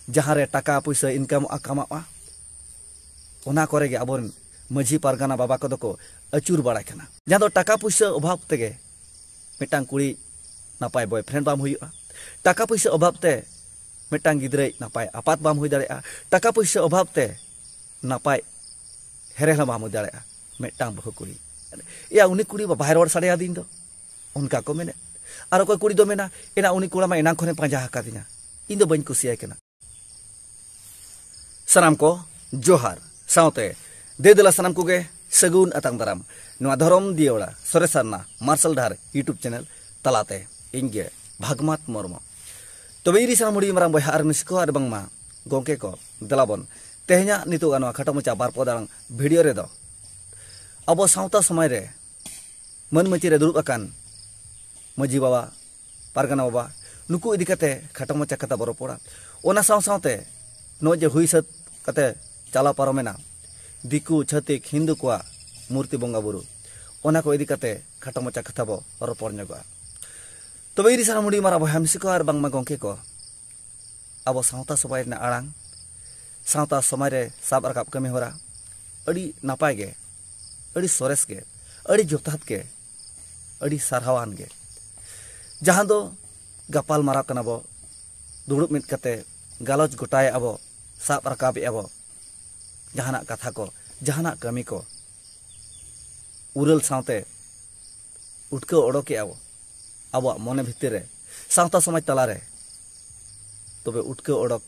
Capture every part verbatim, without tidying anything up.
ᱡᱟᱦᱟᱸ ᱨᱮ ᱴᱟᱠᱟ ᱯᱩᱭᱥᱟᱹ ᱤᱱᱠᱟᱢᱚᱜᱼᱟ, ᱠᱟᱢᱟᱜᱼᱟ, ᱚᱱᱟ ᱠᱚᱨᱮ ᱜᱮ ᱟᱵᱚᱨᱮᱱ ᱢᱟᱹᱡᱷᱤ ᱯᱟᱨᱜᱟᱱᱟ ᱵᱟᱵᱟ ᱠᱚᱫᱚ ᱠᱚ ᱟᱹᱪᱩᱨ ᱵᱟᱲᱟᱭ ᱠᱟᱱᱟ᱾ ᱡᱟᱦᱟᱸ ᱫᱚ ᱴᱟᱠᱟ ᱯᱩᱭᱥᱟᱹ ᱚᱵᱷᱟᱵ ᱛᱮᱜᱮ ᱢᱤᱫᱴᱟᱝ ᱠᱩᱲᱤ ᱱᱟᱯᱟᱭ ᱵᱚᱭᱯᱷᱨᱮᱱᱰ ᱵᱟᱢ ᱦᱩᱭᱩᱜᱼᱟ, ᱴᱟᱠᱟ ᱯᱩᱭᱥᱟᱹ ᱚᱵᱷᱟᱵ ᱛᱮ ᱢᱤᱫᱴᱟᱝ ᱜᱤᱫᱽᱨᱟᱹᱭ ᱱᱟᱯᱟᱭ ᱟᱯᱟᱛ ᱵᱟᱢ ᱦᱩᱭ ᱫᱟᱲᱮᱭᱟᱜᱼᱟ, ᱴᱟᱠᱟ ᱯᱩᱭᱥᱟᱹ ᱚᱵᱷᱟᱵ ᱛᱮ ᱱᱟᱯᱟᱭ ᱦᱮᱨᱮᱞ ᱦᱚᱸ ᱵᱟᱢ ᱦᱩᱭ ᱫᱟᱲᱮᱭᱟᱜᱼᱟ ᱢᱤᱫᱴᱟᱝ ᱵᱟᱹᱦᱩ ᱠᱩᱲᱤ᱾ ᱮᱭᱟ, ᱩᱱᱤ ᱠᱩᱲᱤ ᱵᱟ-, ᱵᱟᱭ ᱨᱚᱲ ᱥᱟᱰᱮᱭᱟᱫᱤᱧ ᱫᱚ, ᱚᱱᱠᱟ ᱠᱚ ᱢᱮᱱᱮᱫ᱾ ᱟᱨ ᱚᱠᱚᱭ ᱠᱩᱲᱤ ᱫᱚ ᱢᱮᱱᱟ, ᱮᱱᱟ ᱩᱱᱤ ᱠᱚᱲᱟ ᱢᱟ ᱮᱱᱟᱝ ᱠᱷᱚᱱᱮ ᱯᱟᱸᱡᱟ ᱟᱠᱟᱫᱤᱧᱟ, ᱤᱧ ᱫᱚ ᱵᱟᱹᱧ ᱠᱩᱥᱤᱭᱟᱭ ᱠᱟᱱᱟ᱾ ᱥᱟᱱᱟᱢ ᱠᱚ ᱡᱚᱦᱟᱨ, ᱥᱟᱶᱛᱮ ᱫᱮ ᱫᱮᱞᱟ ᱥᱟᱱᱟᱢ ᱠᱚᱜᱮ ᱥᱟᱹᱜᱩᱱ ᱟᱛᱟᱝ ᱫᱟᱨᱟᱢ ᱱᱚᱣᱟ ᱫᱷᱚᱨᱚᱢ ᱫᱤᱭᱟᱹᱲᱟ ᱥᱚᱨᱮᱥ ᱥᱟᱨᱱᱟ ᱢᱟᱨᱥᱟᱞ ᱰᱟᱦᱟᱨ YouTube ᱪᱮᱱᱮᱞ ᱛᱟᱞᱟᱛᱮ᱾ ᱤᱧ ᱜᱮ ᱵᱷᱟᱜᱽᱢᱟᱛ ᱢᱩᱨᱢᱩ᱾ ᱛᱚᱵᱮ ᱤᱧ ᱨᱤᱱ ᱥᱟᱱᱟᱢ ᱦᱩᱰᱤᱧ ᱢᱟᱨᱟᱝ ᱵᱚᱭᱦᱟ ᱟᱨ ᱢᱤᱥᱤ ᱠᱚ ᱟᱨ ᱵᱟᱝᱢᱟ ᱜᱚᱢᱠᱮ ᱠᱚ, ᱫᱮᱞᱟ ᱵᱚᱱ ᱛᱮᱦᱮᱧᱟᱜ ᱱᱤᱛᱚᱜ ᱱᱚᱣᱟ ᱠᱷᱟᱴᱚ ᱢᱟᱪᱷᱟ ᱵᱟᱨ ᱯᱚᱫ ᱟᱲᱟᱝ ᱵᱷᱤᱰᱤᱭᱳ ᱨᱮᱫᱚ ᱟᱵᱚ ᱥᱟᱶᱛᱟ ᱥᱚᱢᱟᱡᱽ ᱨᱮ ᱢᱟᱹᱱ ᱢᱟᱹᱪᱤ ᱨᱮ ᱫᱩᱲᱩᱵ ᱟᱠᱟᱱ ᱢᱟᱹᱡᱷᱤ ᱵᱟᱵᱟ, ᱯᱟᱨᱜᱟᱱᱟ ᱵᱟᱵᱟ, ᱱᱩᱠᱩ ᱤᱫᱤ ᱠᱟᱛᱮ ᱠᱷᱟᱴᱚ ᱢᱟᱪᱷᱟ ᱠᱟᱛᱷᱟ ᱵᱚ ᱨᱚᱯᱚᱲᱟ᱾ ᱚᱱᱟ ᱥᱟᱶ ᱥᱟᱶᱛᱮ ᱱᱚᱜᱼᱚᱭ ᱡᱮ ᱦᱩᱭ ᱥᱟᱹᱛ ᱠᱟᱛᱮ ᱪᱟᱞᱟᱣ ᱯᱟᱨᱚᱢᱮᱱᱟ ᱫᱤᱠᱩ, ᱪᱷᱟᱹᱛᱤᱠ, ᱦᱤᱱᱫᱩ ᱠᱚᱣᱟᱜ ᱢᱩᱨᱛᱤ ᱵᱚᱸᱜᱟ ᱵᱩᱨᱩ, ᱚᱱᱟ ᱠᱚ ᱤᱫᱤ ᱠᱟᱛᱮ ᱠᱷᱟᱴᱚ ᱢᱟᱪᱷᱟ ᱠᱟᱛᱷᱟ ᱵᱚ ᱨᱚᱯᱚᱲ ᱧᱚᱜᱚᱜᱼᱟ᱾ ᱛᱚᱵᱮ ᱤᱧ ᱨᱤᱱ ᱥᱟᱱᱟᱢ ᱦᱩᱰᱤᱧ ᱢᱟᱨᱟᱝ ᱵᱚᱭᱦᱟ ᱢᱤᱥᱤ ᱠᱚ ᱟᱨ ᱵᱟᱝᱢᱟ ᱜᱚᱢᱠᱮ ᱠᱚ, ᱟᱵᱚ ᱥᱟᱶᱛᱟ ᱥᱚᱢᱟᱡᱽ ᱨᱮᱱᱟᱜ ᱟᱲᱟᱝ, ᱥᱟᱶᱛᱟ ᱥᱚᱢᱟᱡᱽ ᱨᱮ ᱥᱟᱵ ᱨᱟᱠᱟᱵ ᱠᱟᱹᱢᱤ ᱦᱚᱨᱟ ᱟᱹᱰᱤ ᱱᱟᱯᱟᱭ ᱜᱮ, ᱟᱹᱰᱤ ᱥᱚᱨᱮᱥ ᱜᱮ, ᱟᱹᱰᱤ ᱡᱚᱛᱷᱟᱛ ᱜᱮ, ᱟᱹᱰᱤ ᱥᱟᱨᱦᱟᱣᱟᱱ ᱜᱮ᱾ ᱡᱟᱦᱟᱸ ᱫᱚ ᱜᱟᱯᱟᱞ ᱢᱟᱨᱟᱣ ᱠᱟᱱᱟ ᱵᱚ, ᱫᱩᱲᱩᱵ ᱢᱤᱫ ᱠᱟᱛᱮ ᱜᱟᱞᱚᱪ ᱜᱚᱴᱟᱭᱮᱫᱼᱟ ᱵᱚ, ᱥᱟᱵ ᱨᱟᱠᱟᱵᱮᱫᱼᱟ ᱵᱚ ᱡᱟᱦᱟᱱᱟᱜ ᱠᱟᱛᱷᱟ ᱠᱚ, ᱡᱟᱦᱟᱱᱟᱜ ᱠᱟᱹᱢᱤ ᱠᱚ᱾ ᱩᱨᱟᱹᱞ ᱥᱟᱶᱛᱮ ᱩᱴᱠᱟᱹᱣ ᱚᱰᱚᱠᱮᱜᱼᱟ ᱵᱚ ᱟᱵᱚᱣᱟᱜ ᱢᱚᱱᱮ ᱵᱷᱤᱛᱤᱨ ᱨᱮ, ᱥᱟᱶᱛᱟ ᱥᱚᱢᱟᱡᱽ ᱛᱟᱞᱟᱨᱮ᱾ ᱛᱚᱵᱮ ᱩᱴᱠᱟᱹᱣ ᱚᱰᱚᱠ,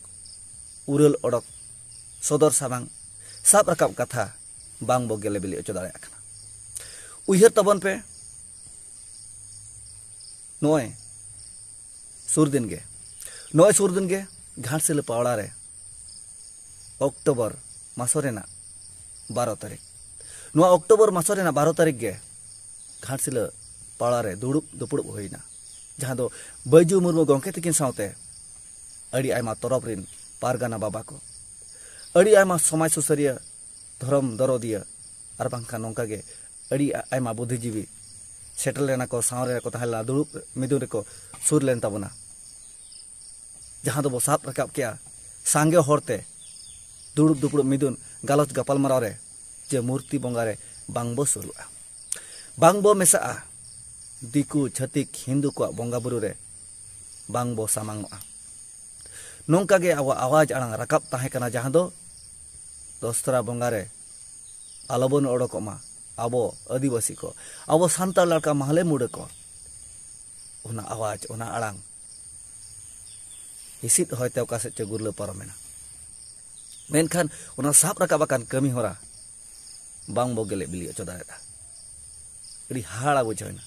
ᱩᱨᱟᱹᱞ ᱚᱰᱚᱠ, ᱥᱚᱫᱚᱨ ᱥᱟᱢᱟᱝ, ᱥᱟᱵ ᱨᱟᱠᱟᱵ ᱠᱟᱛᱷᱟ ᱵᱟᱝ ᱵᱚ ᱜᱮᱞᱮ ᱵᱤᱞᱤ ᱦᱚᱪᱚ ᱫᱟᱲᱮᱭᱟᱜ ᱠᱟᱱᱟ᱾ ᱩᱭᱦᱟᱹᱨ ᱛᱟᱵᱚᱱ ᱯᱮ, ᱱᱚᱜᱼᱚᱭ ᱥᱩᱨ ᱫᱤᱱ ᱜᱮ, ᱱᱚᱜᱼᱚᱭ ᱥᱩᱨ ᱫᱤᱱ ᱜᱮ ᱜᱷᱟᱴᱥᱤᱞᱟᱹ ᱯᱟᱣᱲᱟ ᱨᱮ ᱚᱠᱴᱳᱵᱚᱨ ᱢᱟᱥᱚ ᱨᱮᱱᱟᱜ ᱵᱟᱨᱚ ᱛᱟᱹᱨᱤᱠᱷ, ᱱᱚᱣᱟ ᱚᱠᱴᱳᱵᱚᱨ ᱢᱟᱥᱚ ᱨᱮᱱᱟᱜ ᱵᱟᱨᱚ ᱛᱟᱹᱨᱤᱠᱷ ᱜᱮ ᱜᱷᱟᱴᱥᱤᱞᱟᱹ ᱯᱟᱣᱲᱟ ᱨᱮ ᱫᱩᱲᱩᱵ ᱫᱩᱯᱲᱩᱵ ᱦᱩᱭᱱᱟ, ᱡᱟᱦᱟᱸ ᱫᱚ ᱵᱟᱹᱭᱡᱩ ᱢᱩᱨᱢᱩ ᱜᱚᱢᱠᱮ ᱛᱟᱹᱠᱤᱱ ᱥᱟᱶᱛᱮ ᱟᱹᱰᱤ ᱟᱭᱢᱟ ᱛᱚᱨᱚᱯ ᱨᱤᱱ ᱯᱟᱨᱜᱟᱱᱟ ᱵᱟᱵᱟ ᱠᱚ, ᱟᱹᱰᱤ ᱟᱭᱢᱟ ᱥᱚᱢᱟᱡᱽ ᱥᱩᱥᱟᱹᱨᱤᱭᱟᱹ, ᱫᱷᱚᱨᱚᱢ ᱫᱚᱨᱚᱫᱤᱭᱟᱹ ᱟᱨ ᱵᱟᱝᱠᱷᱟᱱ ᱱᱚᱝᱠᱟ ᱜᱮ ᱟᱹᱰᱤ ᱟ-, ᱟᱭᱢᱟ ᱵᱩᱫᱽᱫᱷᱤᱡᱤᱵᱤ ᱥᱮᱴᱮᱨ ᱞᱮᱱᱟ ᱠᱚ, ᱥᱟᱶ ᱨᱮ ᱠᱚ ᱛᱟᱦᱮᱸ ᱞᱮᱱᱟ, ᱫᱩᱲᱩᱵ ᱢᱤᱫᱩᱱ ᱨᱮᱠᱚ ᱥᱩᱨ ᱞᱮᱱ ᱛᱟᱵᱚᱱᱟ᱾ ᱡᱟᱦᱟᱸ ᱫᱚᱵᱚ ᱥᱟᱵ ᱨᱟᱠᱟᱵ ᱠᱮᱜᱼᱟ ᱛᱟᱸᱜᱮ ᱦᱚᱲᱛᱮ ᱫᱩᱲᱩᱵ ᱫᱩᱯᱲᱩᱵ ᱢᱤᱫᱩᱱ ᱜᱟᱞᱚᱪ ᱜᱟᱯᱟᱞᱢᱟᱨᱟᱣ ᱨᱮ ᱪᱮ ᱢᱩᱨᱛᱤ ᱵᱚᱸᱜᱟ ᱨᱮ ᱵᱟᱝ ᱵᱚ ᱥᱩᱨᱩᱜᱼᱟ, ᱵᱟᱝ ᱵᱚ ᱢᱮᱥᱟᱜᱼᱟ᱾ ᱫᱤᱠᱩ, ᱪᱷᱟᱹᱛᱤᱠ, ᱦᱤᱱᱫᱩ ᱠᱚᱣᱟᱜ ᱵᱚᱸᱜᱟ ᱵᱩᱨᱩ ᱨᱮ ᱵᱟᱝ ᱵᱚ ᱥᱟᱢᱟᱝᱚᱜᱼᱟ᱾ ᱱᱚᱝᱠᱟ ᱜᱮ ᱟᱵᱚᱣᱟᱜ ᱟᱣᱟᱡᱽ ᱟᱲᱟᱝ ᱨᱟᱠᱟᱵ ᱛᱟᱦᱮᱸ ᱠᱟᱱᱟ, ᱡᱟᱦᱟᱸ ᱫᱚ ᱫᱚᱥᱨᱟ ᱵᱚᱸᱜᱟ ᱨᱮ ᱟᱞᱚᱵᱚᱱ ᱚᱰᱚᱠᱚᱜ ᱢᱟ, ᱟᱵᱚ ᱟᱹᱫᱤᱵᱟᱹᱥᱤ ᱠᱚ, ᱟᱵᱚ ᱥᱟᱱᱛᱟᱲ ᱞᱮᱠᱟ ᱢᱟᱦᱞᱮ ᱢᱩᱰᱟᱹ ᱠᱚ᱾ ᱚᱱᱟ ᱟᱣᱟᱡᱽ, ᱚᱱᱟ ᱟᱲᱟᱝ ᱦᱤᱥᱤᱫ ᱦᱚᱭᱛᱮ ᱚᱠᱟ ᱥᱮᱫ ᱪᱚ ᱜᱩᱨᱞᱟᱹ ᱯᱟᱨᱚᱢᱮᱱᱟ᱾ ᱢᱮᱱᱠᱷᱟᱱ ᱚᱱᱟ ᱥᱟᱵ ᱨᱟᱠᱟᱵ ᱟᱠᱟᱱ ᱠᱟᱹᱢᱤ ᱦᱚᱨᱟ ᱵᱟᱝ ᱵᱚ ᱜᱮᱞᱮ ᱵᱤᱞᱤ ᱦᱚᱪᱚ ᱫᱟᱲᱮᱭᱟᱫᱟ᱾ ᱟᱹᱰᱤ ᱦᱟᱦᱟᱲᱟ ᱵᱩᱡᱷᱟᱹᱣᱮᱱᱟ,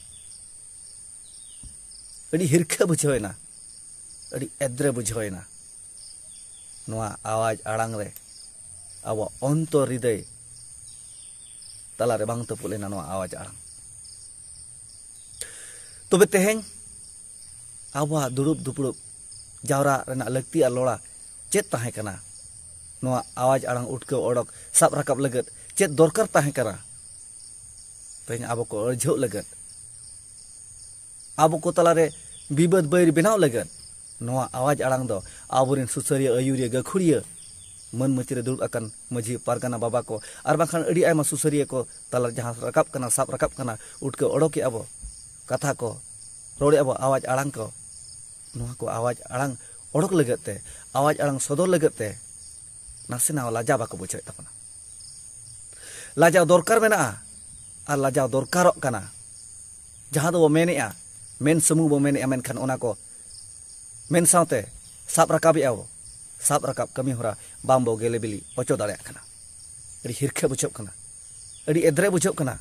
ᱟᱹᱰᱤ ᱦᱤᱨᱠᱷᱟᱹ ᱵᱩᱡᱷᱟᱹᱣᱮᱱᱟ, ᱟᱹᱰᱤ ᱮᱫᱽᱨᱮ ᱵᱩᱡᱷᱟᱹᱣᱮᱱᱟ᱾ ᱱᱚᱣᱟ ᱟᱣᱟᱡᱽ ᱟᱲᱟᱝ ᱨᱮ ᱟᱵᱚᱣᱟᱜ ᱚᱱᱛᱚᱨ ᱦᱨᱤᱫᱟᱹᱭ ᱛᱟᱞᱟᱨᱮ ᱵᱟᱝ ᱛᱟᱹᱯᱩᱜ ᱞᱮᱱᱟ ᱱᱚᱣᱟ ᱟᱣᱟᱡᱽ ᱟᱲᱟᱝ᱾ ᱛᱚᱵᱮ ᱛᱮᱦᱮᱧ ᱟᱵᱚᱣᱟᱜ ᱫᱩᱲᱩᱵ ᱫᱩᱯᱲᱩᱵ ᱡᱟᱣᱨᱟ ᱨᱮᱱᱟᱜ ᱞᱟᱹᱠᱛᱤ ᱟᱨ ᱞᱚᱲᱟ ᱪᱮᱫ ᱛᱟᱦᱮᱸ ᱠᱟᱱᱟ? ᱱᱚᱣᱟ ᱟᱣᱟᱡᱽ ᱟᱲᱟᱝ ᱩᱴᱠᱟᱹᱣ ᱚᱰᱚᱠ ᱥᱟᱵ ᱨᱟᱠᱟᱵ ᱞᱟᱹᱜᱤᱫ ᱪᱮᱫ ᱫᱚᱨᱠᱟᱨ ᱛᱟᱦᱮᱸ ᱠᱟᱱᱟ? ᱛᱮᱦᱮᱧ ᱟᱵᱚ ᱠᱚ ᱟᱹᱲᱡᱷᱟᱹᱜ ᱞᱟᱹᱜᱤᱫ, ᱟᱵᱚ ᱠᱚ ᱛᱟᱞᱟᱨᱮ ᱵᱤᱵᱟᱹᱫ ᱵᱟᱹᱭᱨᱤ ᱵᱮᱱᱟᱣ ᱞᱟᱹᱜᱤᱫ ᱱᱚᱣᱟ ᱟᱣᱟᱡᱽ ᱟᱲᱟᱝ ᱫᱚ ᱟᱵᱚᱨᱮᱱ ᱥᱩᱥᱟᱹᱨᱤᱭᱟᱹ, ᱟᱹᱭᱩᱨᱤᱭᱟᱹ, ᱜᱟᱹᱠᱷᱩᱲᱤᱭᱟᱹ, ᱢᱟᱹᱱ ᱢᱟᱹᱪᱤ ᱨᱮ ᱫᱩᱲᱩᱵ ᱟᱠᱟᱱ ᱢᱟᱹᱡᱷᱤ ᱯᱟᱨᱜᱟᱱᱟ ᱵᱟᱵᱟ ᱠᱚ ᱟᱨ ᱵᱟᱝᱠᱷᱟᱱ ᱟᱹᱰᱤ ᱟᱭᱢᱟ ᱥᱩᱥᱟᱹᱨᱤᱭᱟᱹ ᱠᱚ ᱛᱟᱞᱟ ᱡᱟᱦᱟᱸ ᱨᱟᱠᱟᱵ ᱠᱟᱱᱟ, ᱥᱟᱵ ᱨᱟᱠᱟᱵ ᱠᱟᱱᱟ, ᱩᱴᱠᱟᱹ ᱚᱰᱚᱠᱮᱜᱼᱟ ᱵᱚ, ᱠᱟᱛᱷᱟ ᱠᱚ ᱨᱚᱲᱮᱜᱼᱟ ᱵᱚ, ᱟᱣᱟᱡᱽ ᱟᱲᱟᱝ ᱠᱚ, ᱱᱚᱣᱟ ᱠᱚ ᱟᱣᱟᱡᱽ ᱟᱲᱟᱝ ᱚᱰᱚᱠ ᱞᱟᱹᱜᱤᱫ ᱛᱮ, ᱟᱣᱟᱡᱽ ᱟᱲᱟᱝ ᱥᱚᱫᱚᱨ ᱞᱟᱹᱜᱤᱫ ᱛᱮ ᱱᱟᱥᱮᱱᱟᱜ ᱞᱟᱡᱟᱣ ᱵᱟᱠᱚ ᱵᱩᱡᱷᱟᱹᱣᱮᱫ ᱛᱟᱵᱚᱱᱟ᱾ ᱞᱟᱡᱟᱣ ᱫᱚᱨᱠᱟᱨ ᱢᱮᱱᱟᱜᱼᱟ ᱟᱨ ᱞᱟᱡᱟᱣ ᱫᱚᱨᱠᱟᱨᱚᱜ ᱠᱟᱱᱟ᱾ ᱡᱟᱦᱟᱸ ᱫᱚᱵᱚ ᱢᱮᱱᱮᱜᱼᱟ, ᱢᱮᱱ ᱥᱩᱢᱩᱝ ᱵᱚ ᱢᱮᱱᱮᱜᱼᱟ, ᱢᱮᱱᱠᱷᱟᱱ ᱚᱱᱟ ᱠᱚ ᱢᱮᱱ ᱥᱟᱶᱛᱮ ᱥᱟᱵ ᱨᱟᱠᱟᱵᱮᱜᱼᱟ ᱵᱚ, ᱥᱟᱵ ᱨᱟᱠᱟᱵ ᱠᱟᱹᱢᱤ ᱦᱚᱨᱟ ᱵᱟᱝ ᱵᱚ ᱜᱮᱞᱮ ᱵᱤᱞᱤ ᱚᱪᱚ ᱫᱟᱲᱮᱭᱟᱜ ᱠᱟᱱᱟ᱾ ᱟᱹᱰᱤ ᱦᱤᱨᱠᱷᱟᱹ ᱵᱩᱡᱷᱟᱹᱜ ᱠᱟᱱᱟ, ᱟᱹᱰᱤ ᱮᱫᱽᱨᱮ ᱵᱩᱡᱷᱟᱹᱜ ᱠᱟᱱᱟ,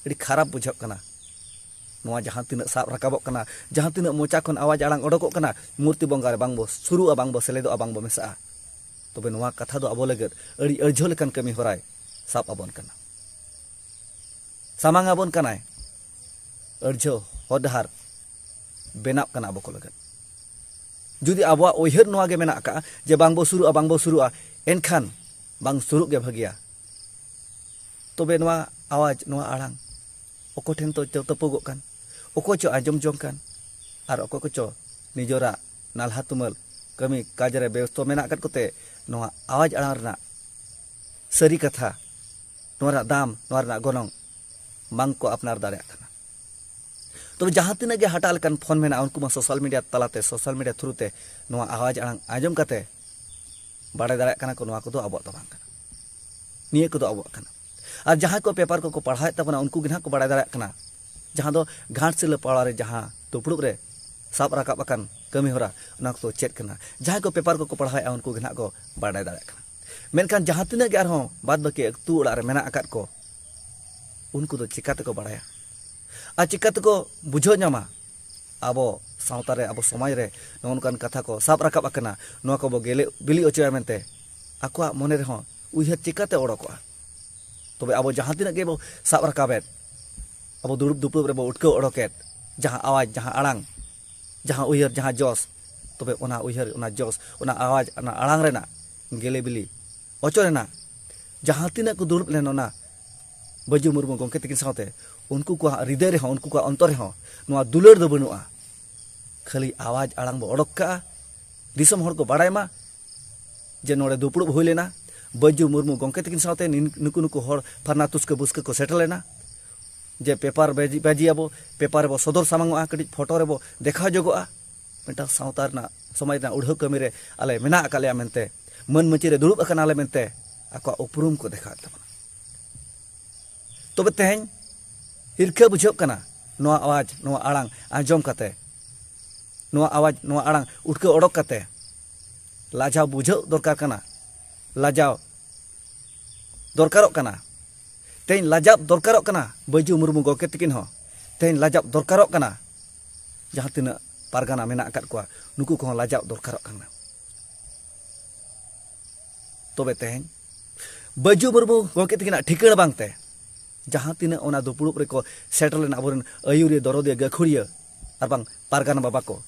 ᱟᱹᱰᱤ ᱠᱷᱟᱨᱟᱯ ᱵᱩᱡᱷᱟᱹᱜ ᱠᱟᱱᱟ᱾ ᱱᱚᱣᱟ ᱡᱟᱦᱟᱸ ᱛᱤᱱᱟᱹᱜ ᱥᱟᱵ ᱨᱟᱠᱟᱵᱚᱜ ᱠᱟᱱᱟ, ᱡᱟᱦᱟᱸ ᱛᱤᱱᱟᱹᱜ ᱢᱚᱪᱟ ᱠᱷᱚᱱ ᱟᱣᱟᱡᱽ ᱟᱲᱟᱝ ᱚᱰᱚᱠᱚᱜ ᱠᱟᱱᱟ, ᱢᱩᱨᱛᱤ ᱵᱚᱸᱜᱟ ᱨᱮ ᱵᱟᱝ ᱵᱚ ᱥᱩᱨᱩᱜᱼᱟ, ᱵᱟᱝ ᱵᱚ ᱥᱮᱞᱮᱫᱚᱜᱼᱟ, ᱵᱟᱝ ᱵᱚ ᱢᱮᱥᱟᱜᱼᱟ, ᱛᱚᱵᱮ ᱱᱚᱣᱟ ᱠᱟᱛᱷᱟ ᱫᱚ ᱟᱵᱚ ᱞᱟᱹᱜᱤᱫ ᱟᱹᱰᱤ ᱟᱹᱲᱡᱷᱟᱹᱣ ᱞᱮᱠᱟᱱ ᱠᱟᱹᱢᱤ ᱦᱚᱨᱟᱭ ᱥᱟᱵ ᱟᱵᱚᱱ ᱠᱟᱱᱟ, ᱥᱟᱢᱟᱝ ᱟᱵᱚᱱ ᱠᱟᱱᱟᱭ᱾ ᱟᱹᱲᱡᱷᱟᱹᱣ ᱦᱚᱨ ᱰᱟᱦᱟᱨ ᱵᱮᱱᱟᱜ ᱠᱟᱱᱟ ᱟᱵᱚ ᱠᱚ ᱞᱟᱹᱜᱤᱫ᱾ ᱡᱩᱫᱤ ᱟᱵᱚᱣᱟᱜ ᱩᱭᱦᱟᱹᱨ ᱱᱚᱣᱟ ᱜᱮ ᱢᱮᱱᱟᱜ ᱟᱠᱟᱫᱼᱟ ᱡᱮ ᱵᱟᱝ ᱵᱚ ᱥᱩᱨᱩᱜᱼᱟ, ᱵᱟᱝ ᱵᱚ ᱥᱩᱨᱩᱜᱼᱟ, ᱮᱱᱠᱷᱟᱱ ᱵᱟᱝ ᱥᱩᱨᱩᱜ ᱜᱮ ᱵᱷᱟᱹᱜᱤᱭᱟ᱾ ᱛᱚᱵᱮ ᱱᱚᱣᱟ ᱟᱣᱟᱡᱽ, ᱱᱚᱣᱟ ᱟᱲᱟᱝ ᱚᱠᱚᱭ ᱴᱷᱮᱱ ᱛᱚ ᱪᱚ ᱛᱟᱹᱯᱩᱜᱚᱜ ᱠᱟᱱ, ᱚᱠᱚᱭ ᱪᱚ ᱟᱸᱡᱚᱢ ᱡᱚᱝ ᱠᱟᱱ, ᱟᱨ ᱚᱠᱚᱭ ᱠᱚᱪᱚ ᱱᱤᱡᱚᱨᱟᱜ ᱱᱟᱞᱦᱟ ᱛᱩᱢᱟᱹᱞ ᱠᱟᱹᱢᱤ ᱠᱟᱡᱽ ᱨᱮ ᱵᱮᱥᱛᱚ ᱢᱮᱱᱟᱜ ᱟᱠᱟᱫ ᱠᱚᱛᱮ ᱱᱚᱣᱟ ᱟᱣᱟᱡᱽ ᱟᱲᱟᱝ ᱨᱮᱱᱟᱜ ᱥᱟᱹᱨᱤ ᱠᱟᱛᱷᱟ, ᱱᱚᱣᱟ ᱨᱮᱱᱟᱜ ᱫᱟᱢ, ᱱᱚᱣᱟ ᱨᱮᱱᱟᱜ ᱜᱚᱱᱚᱝ ᱵᱟᱝ ᱠᱚ ᱟᱯᱱᱟᱨ ᱫᱟᱲᱮᱭᱟᱜ ᱠᱟᱱᱟ᱾ ᱛᱚᱵᱮ ᱡᱟᱦᱟᱸ ᱛᱤᱱᱟᱹᱜ ᱜᱮ ᱦᱟᱴᱟᱜ ᱞᱮᱠᱟᱱ ᱯᱷᱳᱱ ᱢᱮᱱᱟᱜᱼᱟ, ᱩᱱᱠᱩ ᱢᱟ ᱥᱳᱥᱟᱞ ᱢᱤᱰᱤᱭᱟ ᱛᱟᱞᱟᱛᱮ, ᱥᱳᱥᱟᱞ ᱢᱤᱰᱤᱭᱟ ᱛᱷᱨᱩ ᱛᱮ ᱱᱚᱣᱟ ᱟᱣᱟᱡᱽ ᱟᱲᱟᱝ ᱟᱸᱡᱚᱢ ᱠᱟᱛᱮ ᱵᱟᱲᱟᱭ ᱫᱟᱲᱮᱭᱟᱜ ᱠᱟᱱᱟ ᱠᱚ, ᱱᱚᱣᱟ ᱠᱚᱫᱚ ᱟᱵᱚᱣᱟᱜ ᱫᱚ ᱵᱟᱝ ᱠᱟᱱᱟ, ᱱᱤᱭᱟᱹ ᱠᱚᱫᱚ ᱟᱵᱚᱣᱟᱜ ᱠᱟᱱᱟ᱾ ᱟᱨ ᱡᱟᱦᱟᱸᱭ ᱠᱚ ᱯᱮᱯᱟᱨ ᱠᱚᱠᱚ ᱯᱟᱲᱦᱟᱣᱮᱫ ᱛᱟᱵᱚᱱᱟ, ᱩᱱᱠᱩ ᱜᱮ ᱱᱟᱦᱟᱜ ᱠᱚ ᱵᱟᱲᱟᱭ ᱫᱟᱲᱮᱭᱟᱜ ᱠᱟᱱᱟ, ᱡᱟᱦᱟᱸ ᱫᱚ ᱜᱷᱟᱴᱥᱤᱞᱟᱹ ᱯᱟᱲᱟ ᱨᱮ ᱡᱟᱦᱟᱸ ᱫᱩᱯᱲᱩᱵ ᱨᱮ ᱥᱟᱵ ᱨᱟᱠᱟᱵ ᱟᱠᱟᱱ ᱠᱟᱹᱢᱤ ᱦᱚᱨᱟ, ᱚᱱᱟ ᱠᱚᱫᱚ ᱪᱮᱫ ᱠᱟᱱᱟ᱾ ᱡᱟᱦᱟᱸᱭ ᱠᱚ ᱯᱮᱯᱟᱨ ᱠᱚᱠᱚ ᱯᱟᱲᱦᱟᱣᱮᱫᱼᱟ, ᱩᱱᱠᱩ ᱜᱮ ᱱᱟᱦᱟᱜ ᱠᱚ ᱵᱟᱲᱟᱭ ᱫᱟᱲᱮᱭᱟᱜ ᱠᱟᱱᱟ᱾ ᱢᱮᱱᱠᱷᱟᱱ ᱡᱟᱦᱟᱸ ᱛᱤᱱᱟᱹᱜ ᱜᱮ ᱟᱨᱦᱚᱸ ᱵᱟᱫ ᱵᱟᱹᱠᱤ ᱟᱹᱛᱩ ᱚᱲᱟᱜ ᱨᱮ ᱢᱮᱱᱟᱜ ᱟᱠᱟᱫ ᱠᱚ, ᱩᱱᱠᱩ ᱫᱚ ᱪᱤᱠᱟ ᱛᱮᱠᱚ ᱵᱟᱲᱟᱭᱟ? ᱟᱨ ᱪᱤᱠᱟ ᱛᱮᱠᱚ ᱵᱩᱡᱷᱟᱹᱣ ᱧᱟᱢᱟ? ᱟᱵᱚ ᱥᱟᱶᱛᱟ ᱨᱮ, ᱟᱵᱚ ᱥᱚᱢᱟᱡᱽ ᱨᱮ ᱱᱚᱜᱼᱚ ᱱᱚᱝᱠᱟᱱ ᱠᱟᱛᱷᱟ ᱠᱚ ᱥᱟᱵ ᱨᱟᱠᱟᱵ ᱟᱠᱟᱱᱟ, ᱱᱚᱣᱟ ᱠᱚᱵᱚ ᱜᱮᱞᱮ ᱵᱤᱞᱤ ᱚᱪᱚᱭᱟ ᱢᱮᱱᱛᱮ ᱟᱠᱚᱣᱟᱜ ᱢᱚᱱᱮ ᱨᱮᱦᱚᱸ ᱩᱭᱦᱟᱹᱨ ᱪᱤᱠᱟᱛᱮ ᱚᱰᱚᱠᱚᱜᱼᱟ? ᱛᱚᱵᱮ ᱟᱵᱚ ᱡᱟᱦᱟᱸ ᱛᱤᱱᱟᱹᱜ ᱜᱮᱵᱚ ᱥᱟᱵ ᱨᱟᱠᱟᱵᱮᱫ, ᱟᱵᱚ ᱫᱩᱲᱩᱵ ᱫᱩᱯᱲᱩᱵ ᱨᱮᱵᱚ ᱩᱴᱠᱟᱹᱣ ᱚᱰᱚᱠᱮᱫ, ᱡᱟᱦᱟᱸ ᱟᱣᱟᱡᱽ, ᱡᱟᱦᱟᱸ ᱟᱲᱟᱝ, ᱡᱟᱦᱟᱸ ᱩᱭᱦᱟᱹᱨ, ᱡᱟᱦᱟᱸ ᱡᱚᱥ, ᱛᱚᱵᱮ ᱚᱱᱟ ᱩᱭᱦᱟᱹᱨ, ᱚᱱᱟ ᱡᱚᱥ, ᱚᱱᱟ ᱟᱣᱟᱡᱽ, ᱚᱱᱟ ᱟᱲᱟᱝ ᱨᱮᱱᱟᱜ ᱜᱮᱞᱮ ᱵᱤᱞᱤ ᱚᱪᱚ ᱨᱮᱱᱟᱜ ᱡᱟᱦᱟᱸ ᱛᱤᱱᱟᱹᱜ ᱠᱚ ᱫᱩᱲᱩᱵ ᱞᱮᱱ ᱚᱱᱟ ᱵᱟᱹᱡᱩ ᱢᱩᱨᱢᱩ ᱜᱚᱢᱠᱮ ᱛᱟᱹᱠᱤᱱ ᱥᱟᱶᱛᱮ, ᱩᱱᱠᱩ ᱠᱚᱣᱟᱜ ᱦᱨᱤᱫᱟᱹᱭ ᱨᱮᱦᱚᱸ, ᱩᱱᱠᱩ ᱠᱚᱣᱟᱜ ᱚᱱᱛᱚᱨ ᱨᱮᱦᱚᱸ ᱱᱚᱣᱟ ᱫᱩᱞᱟᱹᱲ ᱫᱚ ᱵᱟᱹᱱᱩᱜᱼᱟ᱾ ᱠᱷᱟᱹᱞᱤ ᱟᱣᱟᱡᱽ ᱟᱲᱟᱝ ᱵᱚ ᱚᱰᱚᱠ ᱠᱟᱜᱼᱟ, ᱫᱤᱥᱚᱢ ᱦᱚᱲ ᱠᱚ ᱵᱟᱲᱟᱭ ᱢᱟ ᱡᱮ ᱱᱚᱰᱮ ᱫᱩᱯᱲᱩᱵ ᱦᱩᱭ ᱞᱮᱱᱟ ᱵᱟᱹᱡᱩ ᱢᱩᱨᱢᱩ ᱜᱚᱢᱠᱮ ᱛᱟᱹᱠᱤᱱ ᱥᱟᱶᱛᱮ ᱱᱤᱱ-, ᱱᱩᱠᱩ ᱱᱩᱠᱩ ᱦᱚᱲ ᱯᱷᱟᱨᱱᱟ ᱛᱩᱥᱠᱟᱹ ᱵᱩᱥᱠᱟᱹ ᱠᱚ ᱥᱮᱴᱮᱨ ᱞᱮᱱᱟ᱾ ᱡᱮ ᱯᱮᱯᱟᱨ ᱵᱟᱡᱤ-, ᱵᱟᱡᱤᱭᱟᱵᱚ, ᱯᱮᱯᱟᱨ ᱨᱮᱵᱚ ᱥᱚᱫᱚᱨ ᱥᱟᱢᱟᱝᱚᱜᱼᱟ, ᱠᱟᱹᱴᱤᱡ ᱯᱷᱳᱴᱳ ᱨᱮᱵᱚ ᱫᱮᱠᱷᱟᱣ ᱡᱚᱜᱚᱜᱼᱟ, ᱢᱤᱫᱴᱟᱝ ᱥᱟᱶᱛᱟ ᱨᱮᱱᱟᱜ, ᱥᱚᱢᱟᱡᱽ ᱨᱮᱱᱟᱜ ᱩᱰᱷᱟᱹᱣ ᱠᱟᱹᱢᱤ ᱨᱮ ᱟᱞᱮ ᱢᱮᱱᱟᱜ ᱟᱠᱟᱫ ᱞᱮᱭᱟ ᱢᱮᱱᱛᱮ, ᱢᱟᱹᱱ ᱢᱟᱹᱪᱤ ᱨᱮ ᱫᱩᱲᱩᱵ ᱟᱠᱟᱱᱟᱞᱮ ᱢᱮᱱᱛᱮ ᱟᱠᱚᱣᱟᱜ ᱩᱯᱨᱩᱢ ᱠᱚ ᱫᱮᱠᱷᱟᱣᱮᱫ ᱛᱟᱵᱚᱱᱟ᱾ ᱛᱚᱵᱮ ᱛᱮᱦᱮᱧ ᱦᱤᱨᱠᱷᱟᱹ ᱵᱩᱡᱷᱟᱹᱜ ᱠᱟᱱᱟ, ᱱᱚᱣᱟ ᱟᱣᱟᱡᱽ, ᱱᱚᱣᱟ ᱟᱲᱟᱝ ᱟᱸᱡᱚᱢ ᱠᱟᱛᱮ, ᱱᱚᱣᱟ ᱟᱣᱟᱡᱽ, ᱱᱚᱣᱟ ᱟᱲᱟᱝ ᱩᱴᱠᱟᱹ ᱚᱰᱚᱠ ᱠᱟᱛᱮ ᱞᱟᱡᱟᱣ ᱵᱩᱡᱷᱟᱹᱣ ᱫᱚᱨᱠᱟᱨ ᱠᱟᱱᱟ, ᱞᱟᱡᱟᱣ ᱫᱚᱨᱠᱟᱨᱚᱜ ᱠᱟᱱᱟ᱾ ᱛᱮᱦᱮᱧ ᱞᱟᱡᱟᱣ ᱫᱚᱨᱠᱟᱨᱚᱜ ᱠᱟᱱᱟ ᱵᱟᱹᱡᱩ ᱢᱩᱨᱢᱩ ᱜᱚᱢᱠᱮ ᱛᱟᱹᱠᱤᱱ ᱦᱚᱸ, ᱛᱮᱦᱮᱧ ᱞᱟᱡᱟᱣ ᱫᱚᱨᱠᱟᱨᱚᱜ ᱠᱟᱱᱟ ᱡᱟᱦᱟᱸ ᱛᱤᱱᱟᱹᱜ ᱯᱟᱨᱜᱟᱱᱟ ᱢᱮᱱᱟᱜ ᱟᱠᱟᱫ ᱠᱚᱣᱟ, ᱱᱩᱠᱩ ᱠᱚᱦᱚᱸ ᱞᱟᱡᱟᱣ ᱫᱚᱨᱠᱟᱨᱚᱜ ᱠᱟᱱᱟ᱾ ᱛᱚᱵᱮ ᱛᱮᱦᱮᱧ ᱵᱟᱹᱡᱩ ᱢᱩᱨᱢᱩ ᱜᱚᱢᱠᱮ ᱛᱟᱹᱠᱤᱱᱟᱜ ᱴᱷᱤᱠᱟᱹᱬ ᱵᱟᱝᱛᱮ ᱡᱟᱦᱟᱸ ᱛᱤᱱᱟᱹᱜ ᱚᱱᱟ ᱫᱩᱯᱲᱩᱵ ᱨᱮᱠᱚ ᱥᱮᱴᱮᱨ ᱞᱮᱱ ᱟᱵᱚᱨᱮᱱ ᱟᱹᱭᱩᱨᱤᱭᱟᱹ, ᱫᱚᱨᱚᱫᱤᱭᱟᱹ, ᱜᱟᱹᱠᱷᱩᱲᱤᱭᱟᱹ ᱟᱨ ᱵᱟᱝ ᱯᱟᱨᱜᱟᱱᱟ ᱵᱟᱵᱟ ᱠᱚ,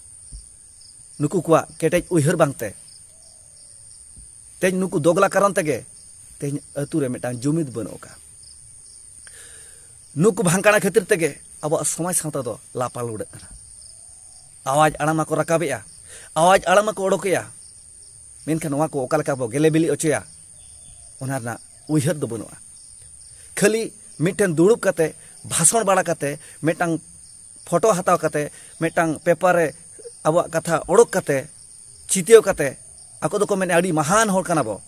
ᱱᱩᱠᱩ ᱠᱚᱣᱟᱜ ᱠᱮᱴᱮᱡ ᱩᱭᱦᱟᱹᱨ ᱵᱟᱝᱛᱮ ᱛᱮᱦᱮᱧ ᱱᱩᱠᱩ ᱫᱚᱜᱽᱞᱟ ᱠᱟᱨᱚᱱ ᱛᱮᱜᱮ ᱛᱮᱦᱮᱧ ᱟᱹᱛᱩ ᱨᱮ ᱢᱤᱫᱴᱟᱝ ᱡᱩᱢᱤᱫ ᱵᱟᱹᱱᱩᱜ ᱟᱠᱟᱫᱼᱟ᱾ ᱱᱩᱠᱩ ᱵᱷᱟᱝᱠᱟᱲᱟ ᱠᱷᱟᱹᱛᱤᱨ ᱛᱮᱜᱮ ᱟᱵᱚᱣᱟᱜ ᱥᱚᱢᱟᱡᱽ ᱥᱟᱶᱛᱟ ᱫᱚ ᱞᱟᱯᱟᱞᱩᱰᱟᱹᱜ ᱠᱟᱱᱟ᱾ ᱟᱣᱟᱡᱽ ᱟᱲᱟᱝ ᱢᱟᱠᱚ ᱨᱟᱠᱟᱵᱮᱜᱼᱟ, ᱟᱣᱟᱡᱽ ᱟᱲᱟᱝ ᱢᱟᱠᱚ ᱚᱰᱚᱠᱮᱜᱼᱟ, ᱢᱮᱱᱠᱷᱟᱱ ᱱᱚᱣᱟ ᱠᱚ ᱚᱠᱟ ᱞᱮᱠᱟ ᱵᱚ ᱜᱮᱞᱮ ᱵᱤᱞᱤ ᱚᱪᱚᱭᱟ, ᱚᱱᱟ ᱨᱮᱱᱟᱜ ᱩᱭᱦᱟᱹᱨ ᱫᱚ ᱵᱟᱹᱱᱩᱜᱼᱟ᱾ ᱠᱷᱟᱹᱞᱤ ᱢᱤᱫᱴᱮᱱ ᱫᱩᱲᱩᱵ ᱠᱟᱛᱮ, ᱵᱷᱟᱥᱚᱱ ᱵᱟᱲᱟ ᱠᱟᱛᱮ, ᱢᱤᱫᱴᱟᱝ ᱯᱷᱳᱴᱳ ᱦᱟᱛᱟᱣ ᱠᱟᱛᱮ, ᱢᱤᱫᱴᱟᱝ ᱯᱮᱯᱟᱨ ᱨᱮ ᱟᱵᱚᱣᱟᱜ ᱠᱟᱛᱷᱟ ᱚᱰᱚᱠ ᱠᱟᱛᱮ, ᱪᱤᱛᱟᱹᱣ ᱠᱟᱛᱮ, ᱟᱠᱚ ᱫᱚᱠᱚ ᱢᱮᱱᱟ, "ᱟᱹᱰᱤ ᱢᱟᱦᱟᱱ ᱦᱚᱲ ᱠᱟᱱᱟ ᱵᱚ,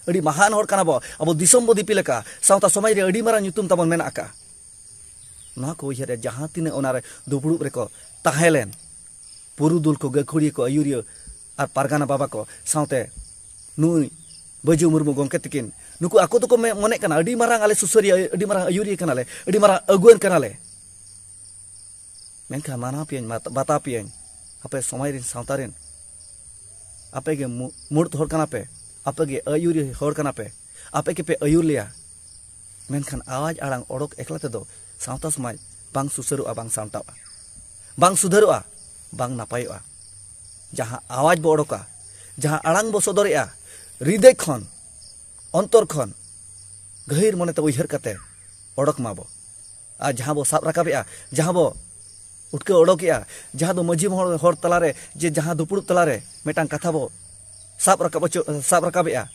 ᱟᱹᱰᱤ ᱢᱟᱦᱟᱱ ᱦᱚᱲ ᱠᱟᱱᱟ ᱵᱚ, ᱟᱵᱚ ᱫᱤᱥᱚᱢ ᱵᱚ ᱫᱤᱯᱤᱞ ᱟᱠᱟᱫᱼᱟ, ᱥᱟᱶᱛᱟ ᱥᱚᱢᱟᱡᱽ ᱨᱮ ᱟᱹᱰᱤ ᱢᱟᱨᱟᱝ ᱧᱩᱛᱩᱢ ᱛᱟᱵᱚᱱ ᱢᱮᱱᱟᱜ ᱟᱠᱟᱫᱼᱟ᱾" ᱱᱚᱣᱟ ᱠᱚ ᱩᱭᱦᱟᱹᱨ ᱨᱮ ᱡᱟᱦᱟᱸ ᱛᱤᱱᱟᱹᱜ ᱚᱱᱟᱨᱮ ᱫᱩᱯᱲᱩᱵ ᱨᱮᱠᱚ ᱛᱟᱦᱮᱸ ᱞᱮᱱ, ᱯᱩᱨᱩᱫᱷᱩᱞ ᱠᱚ, ᱜᱟᱹᱠᱷᱩᱲᱤᱭᱟᱹ ᱠᱚ, ᱟᱹᱭᱩᱨᱤᱭᱟᱹ ᱟᱨ ᱯᱟᱨᱜᱟᱱᱟ ᱵᱟᱵᱟ ᱠᱚ ᱥᱟᱶᱛᱮ ᱱᱩᱭ ᱵᱟᱹᱡᱩ ᱢᱩᱨᱢᱩ ᱜᱚᱢᱠᱮ ᱛᱤᱠᱤᱱ, ᱱᱩᱠᱩ ᱟᱠᱚ ᱫᱚᱠᱚ ᱢᱮ-, ᱢᱚᱱᱮᱜ ᱠᱟᱱᱟ, "ᱟᱹᱰᱤ ᱢᱟᱨᱟᱝ ᱟᱞᱮ ᱥᱩᱥᱟᱹᱨᱤᱭᱟᱹ, ᱟᱹᱰᱤ ᱢᱟᱨᱟᱝ ᱟᱹᱭᱩᱨᱤᱭᱟᱹ ᱠᱟᱱᱟᱞᱮ, ᱟᱹᱰᱤ ᱢᱟᱨᱟᱝ ᱟᱹᱜᱩᱣᱟᱹᱱ ᱠᱟᱱᱟᱞᱮ᱾" ᱢᱮᱱᱠᱷᱟᱱ ᱢᱟᱱᱟᱣ ᱯᱮᱭᱟᱹᱧ, ᱢᱟᱛ-, ᱵᱟᱛᱟᱣ ᱯᱮᱭᱟᱹᱧ, ᱟᱯᱮ ᱥᱚᱢᱟᱡᱽ ᱨᱮᱱ, ᱥᱟᱶᱛᱟ ᱨᱮᱱ, ᱟᱯᱮ ᱜᱮ ᱢᱩ-, ᱢᱩᱲᱩᱫ ᱦᱚᱲ ᱠᱟᱱᱟ ᱯᱮ, ᱟᱯᱮ ᱜᱮ ᱟᱹᱭᱩᱨᱤᱭᱟᱹ ᱦᱚᱲ ᱠᱟᱱᱟ ᱯᱮ, ᱟᱯᱮ ᱜᱮᱯᱮ ᱟᱹᱭᱩᱨ ᱞᱮᱭᱟ᱾ ᱢᱮᱱᱠᱷᱟᱱ ᱟᱣᱟᱡᱽ ᱟᱲᱟᱝ ᱚᱰᱚᱠ ᱮᱠᱞᱟ ᱛᱮᱫᱚ ᱥᱟᱶᱛᱟ ᱥᱚᱢᱟᱡᱽ ᱵᱟᱝ ᱥᱩᱥᱟᱹᱨᱚᱜᱼᱟ, ᱵᱟᱝ ᱥᱟᱢᱴᱟᱣᱜᱼᱟ, ᱵᱟᱝ ᱥᱩᱫᱷᱟᱹᱨᱚᱜᱼᱟ, ᱵᱟᱝ ᱱᱟᱯᱟᱭᱚᱜᱼᱟ᱾ ᱡᱟᱦᱟᱸ ᱟᱣᱟᱡᱽ ᱵᱚ ᱚᱰᱚᱠᱟ, ᱡᱟᱦᱟᱸ ᱟᱲᱟᱝ ᱵᱚ ᱥᱚᱫᱚᱨᱮᱜᱼᱟ, ᱦᱨᱤᱫᱟᱹᱭ ᱠᱷᱚᱱ, ᱚᱱᱛᱚᱨ ᱠᱷᱚᱱ, ᱜᱟᱹᱦᱤᱨ ᱢᱚᱱᱮᱛᱮ ᱩᱭᱦᱟᱹᱨ ᱠᱟᱛᱮ ᱚᱰᱚᱠ ᱢᱟᱵᱚ᱾ ᱟᱨ ᱡᱟᱦᱟᱸ ᱵᱚ ᱥᱟᱵ ᱨᱟᱠᱟᱵᱮᱜᱼᱟ, ᱡᱟᱦᱟᱸ ᱵᱚ ᱩᱴᱠᱟᱹᱣ ᱚᱰᱚᱠᱮᱜᱼᱟ, ᱡᱟᱦᱟᱸ ᱫᱚ ᱢᱟᱹᱡᱷᱤ ᱢᱚᱦᱚᱞ ᱦᱚᱲ ᱛᱟᱞᱟᱨᱮ, ᱡᱮ ᱡᱟᱦᱟᱸ ᱫᱩᱯᱲᱩᱵ ᱛᱟᱞᱟᱨᱮ ᱢᱤᱫᱴᱟᱝ ᱠᱟᱛᱷᱟ ᱵᱚ ᱥᱟᱵ ᱨᱟᱠᱟᱵ ᱚᱪᱚ-, ᱥᱟᱵ ᱨᱟᱠᱟᱵᱮᱜᱼᱟ,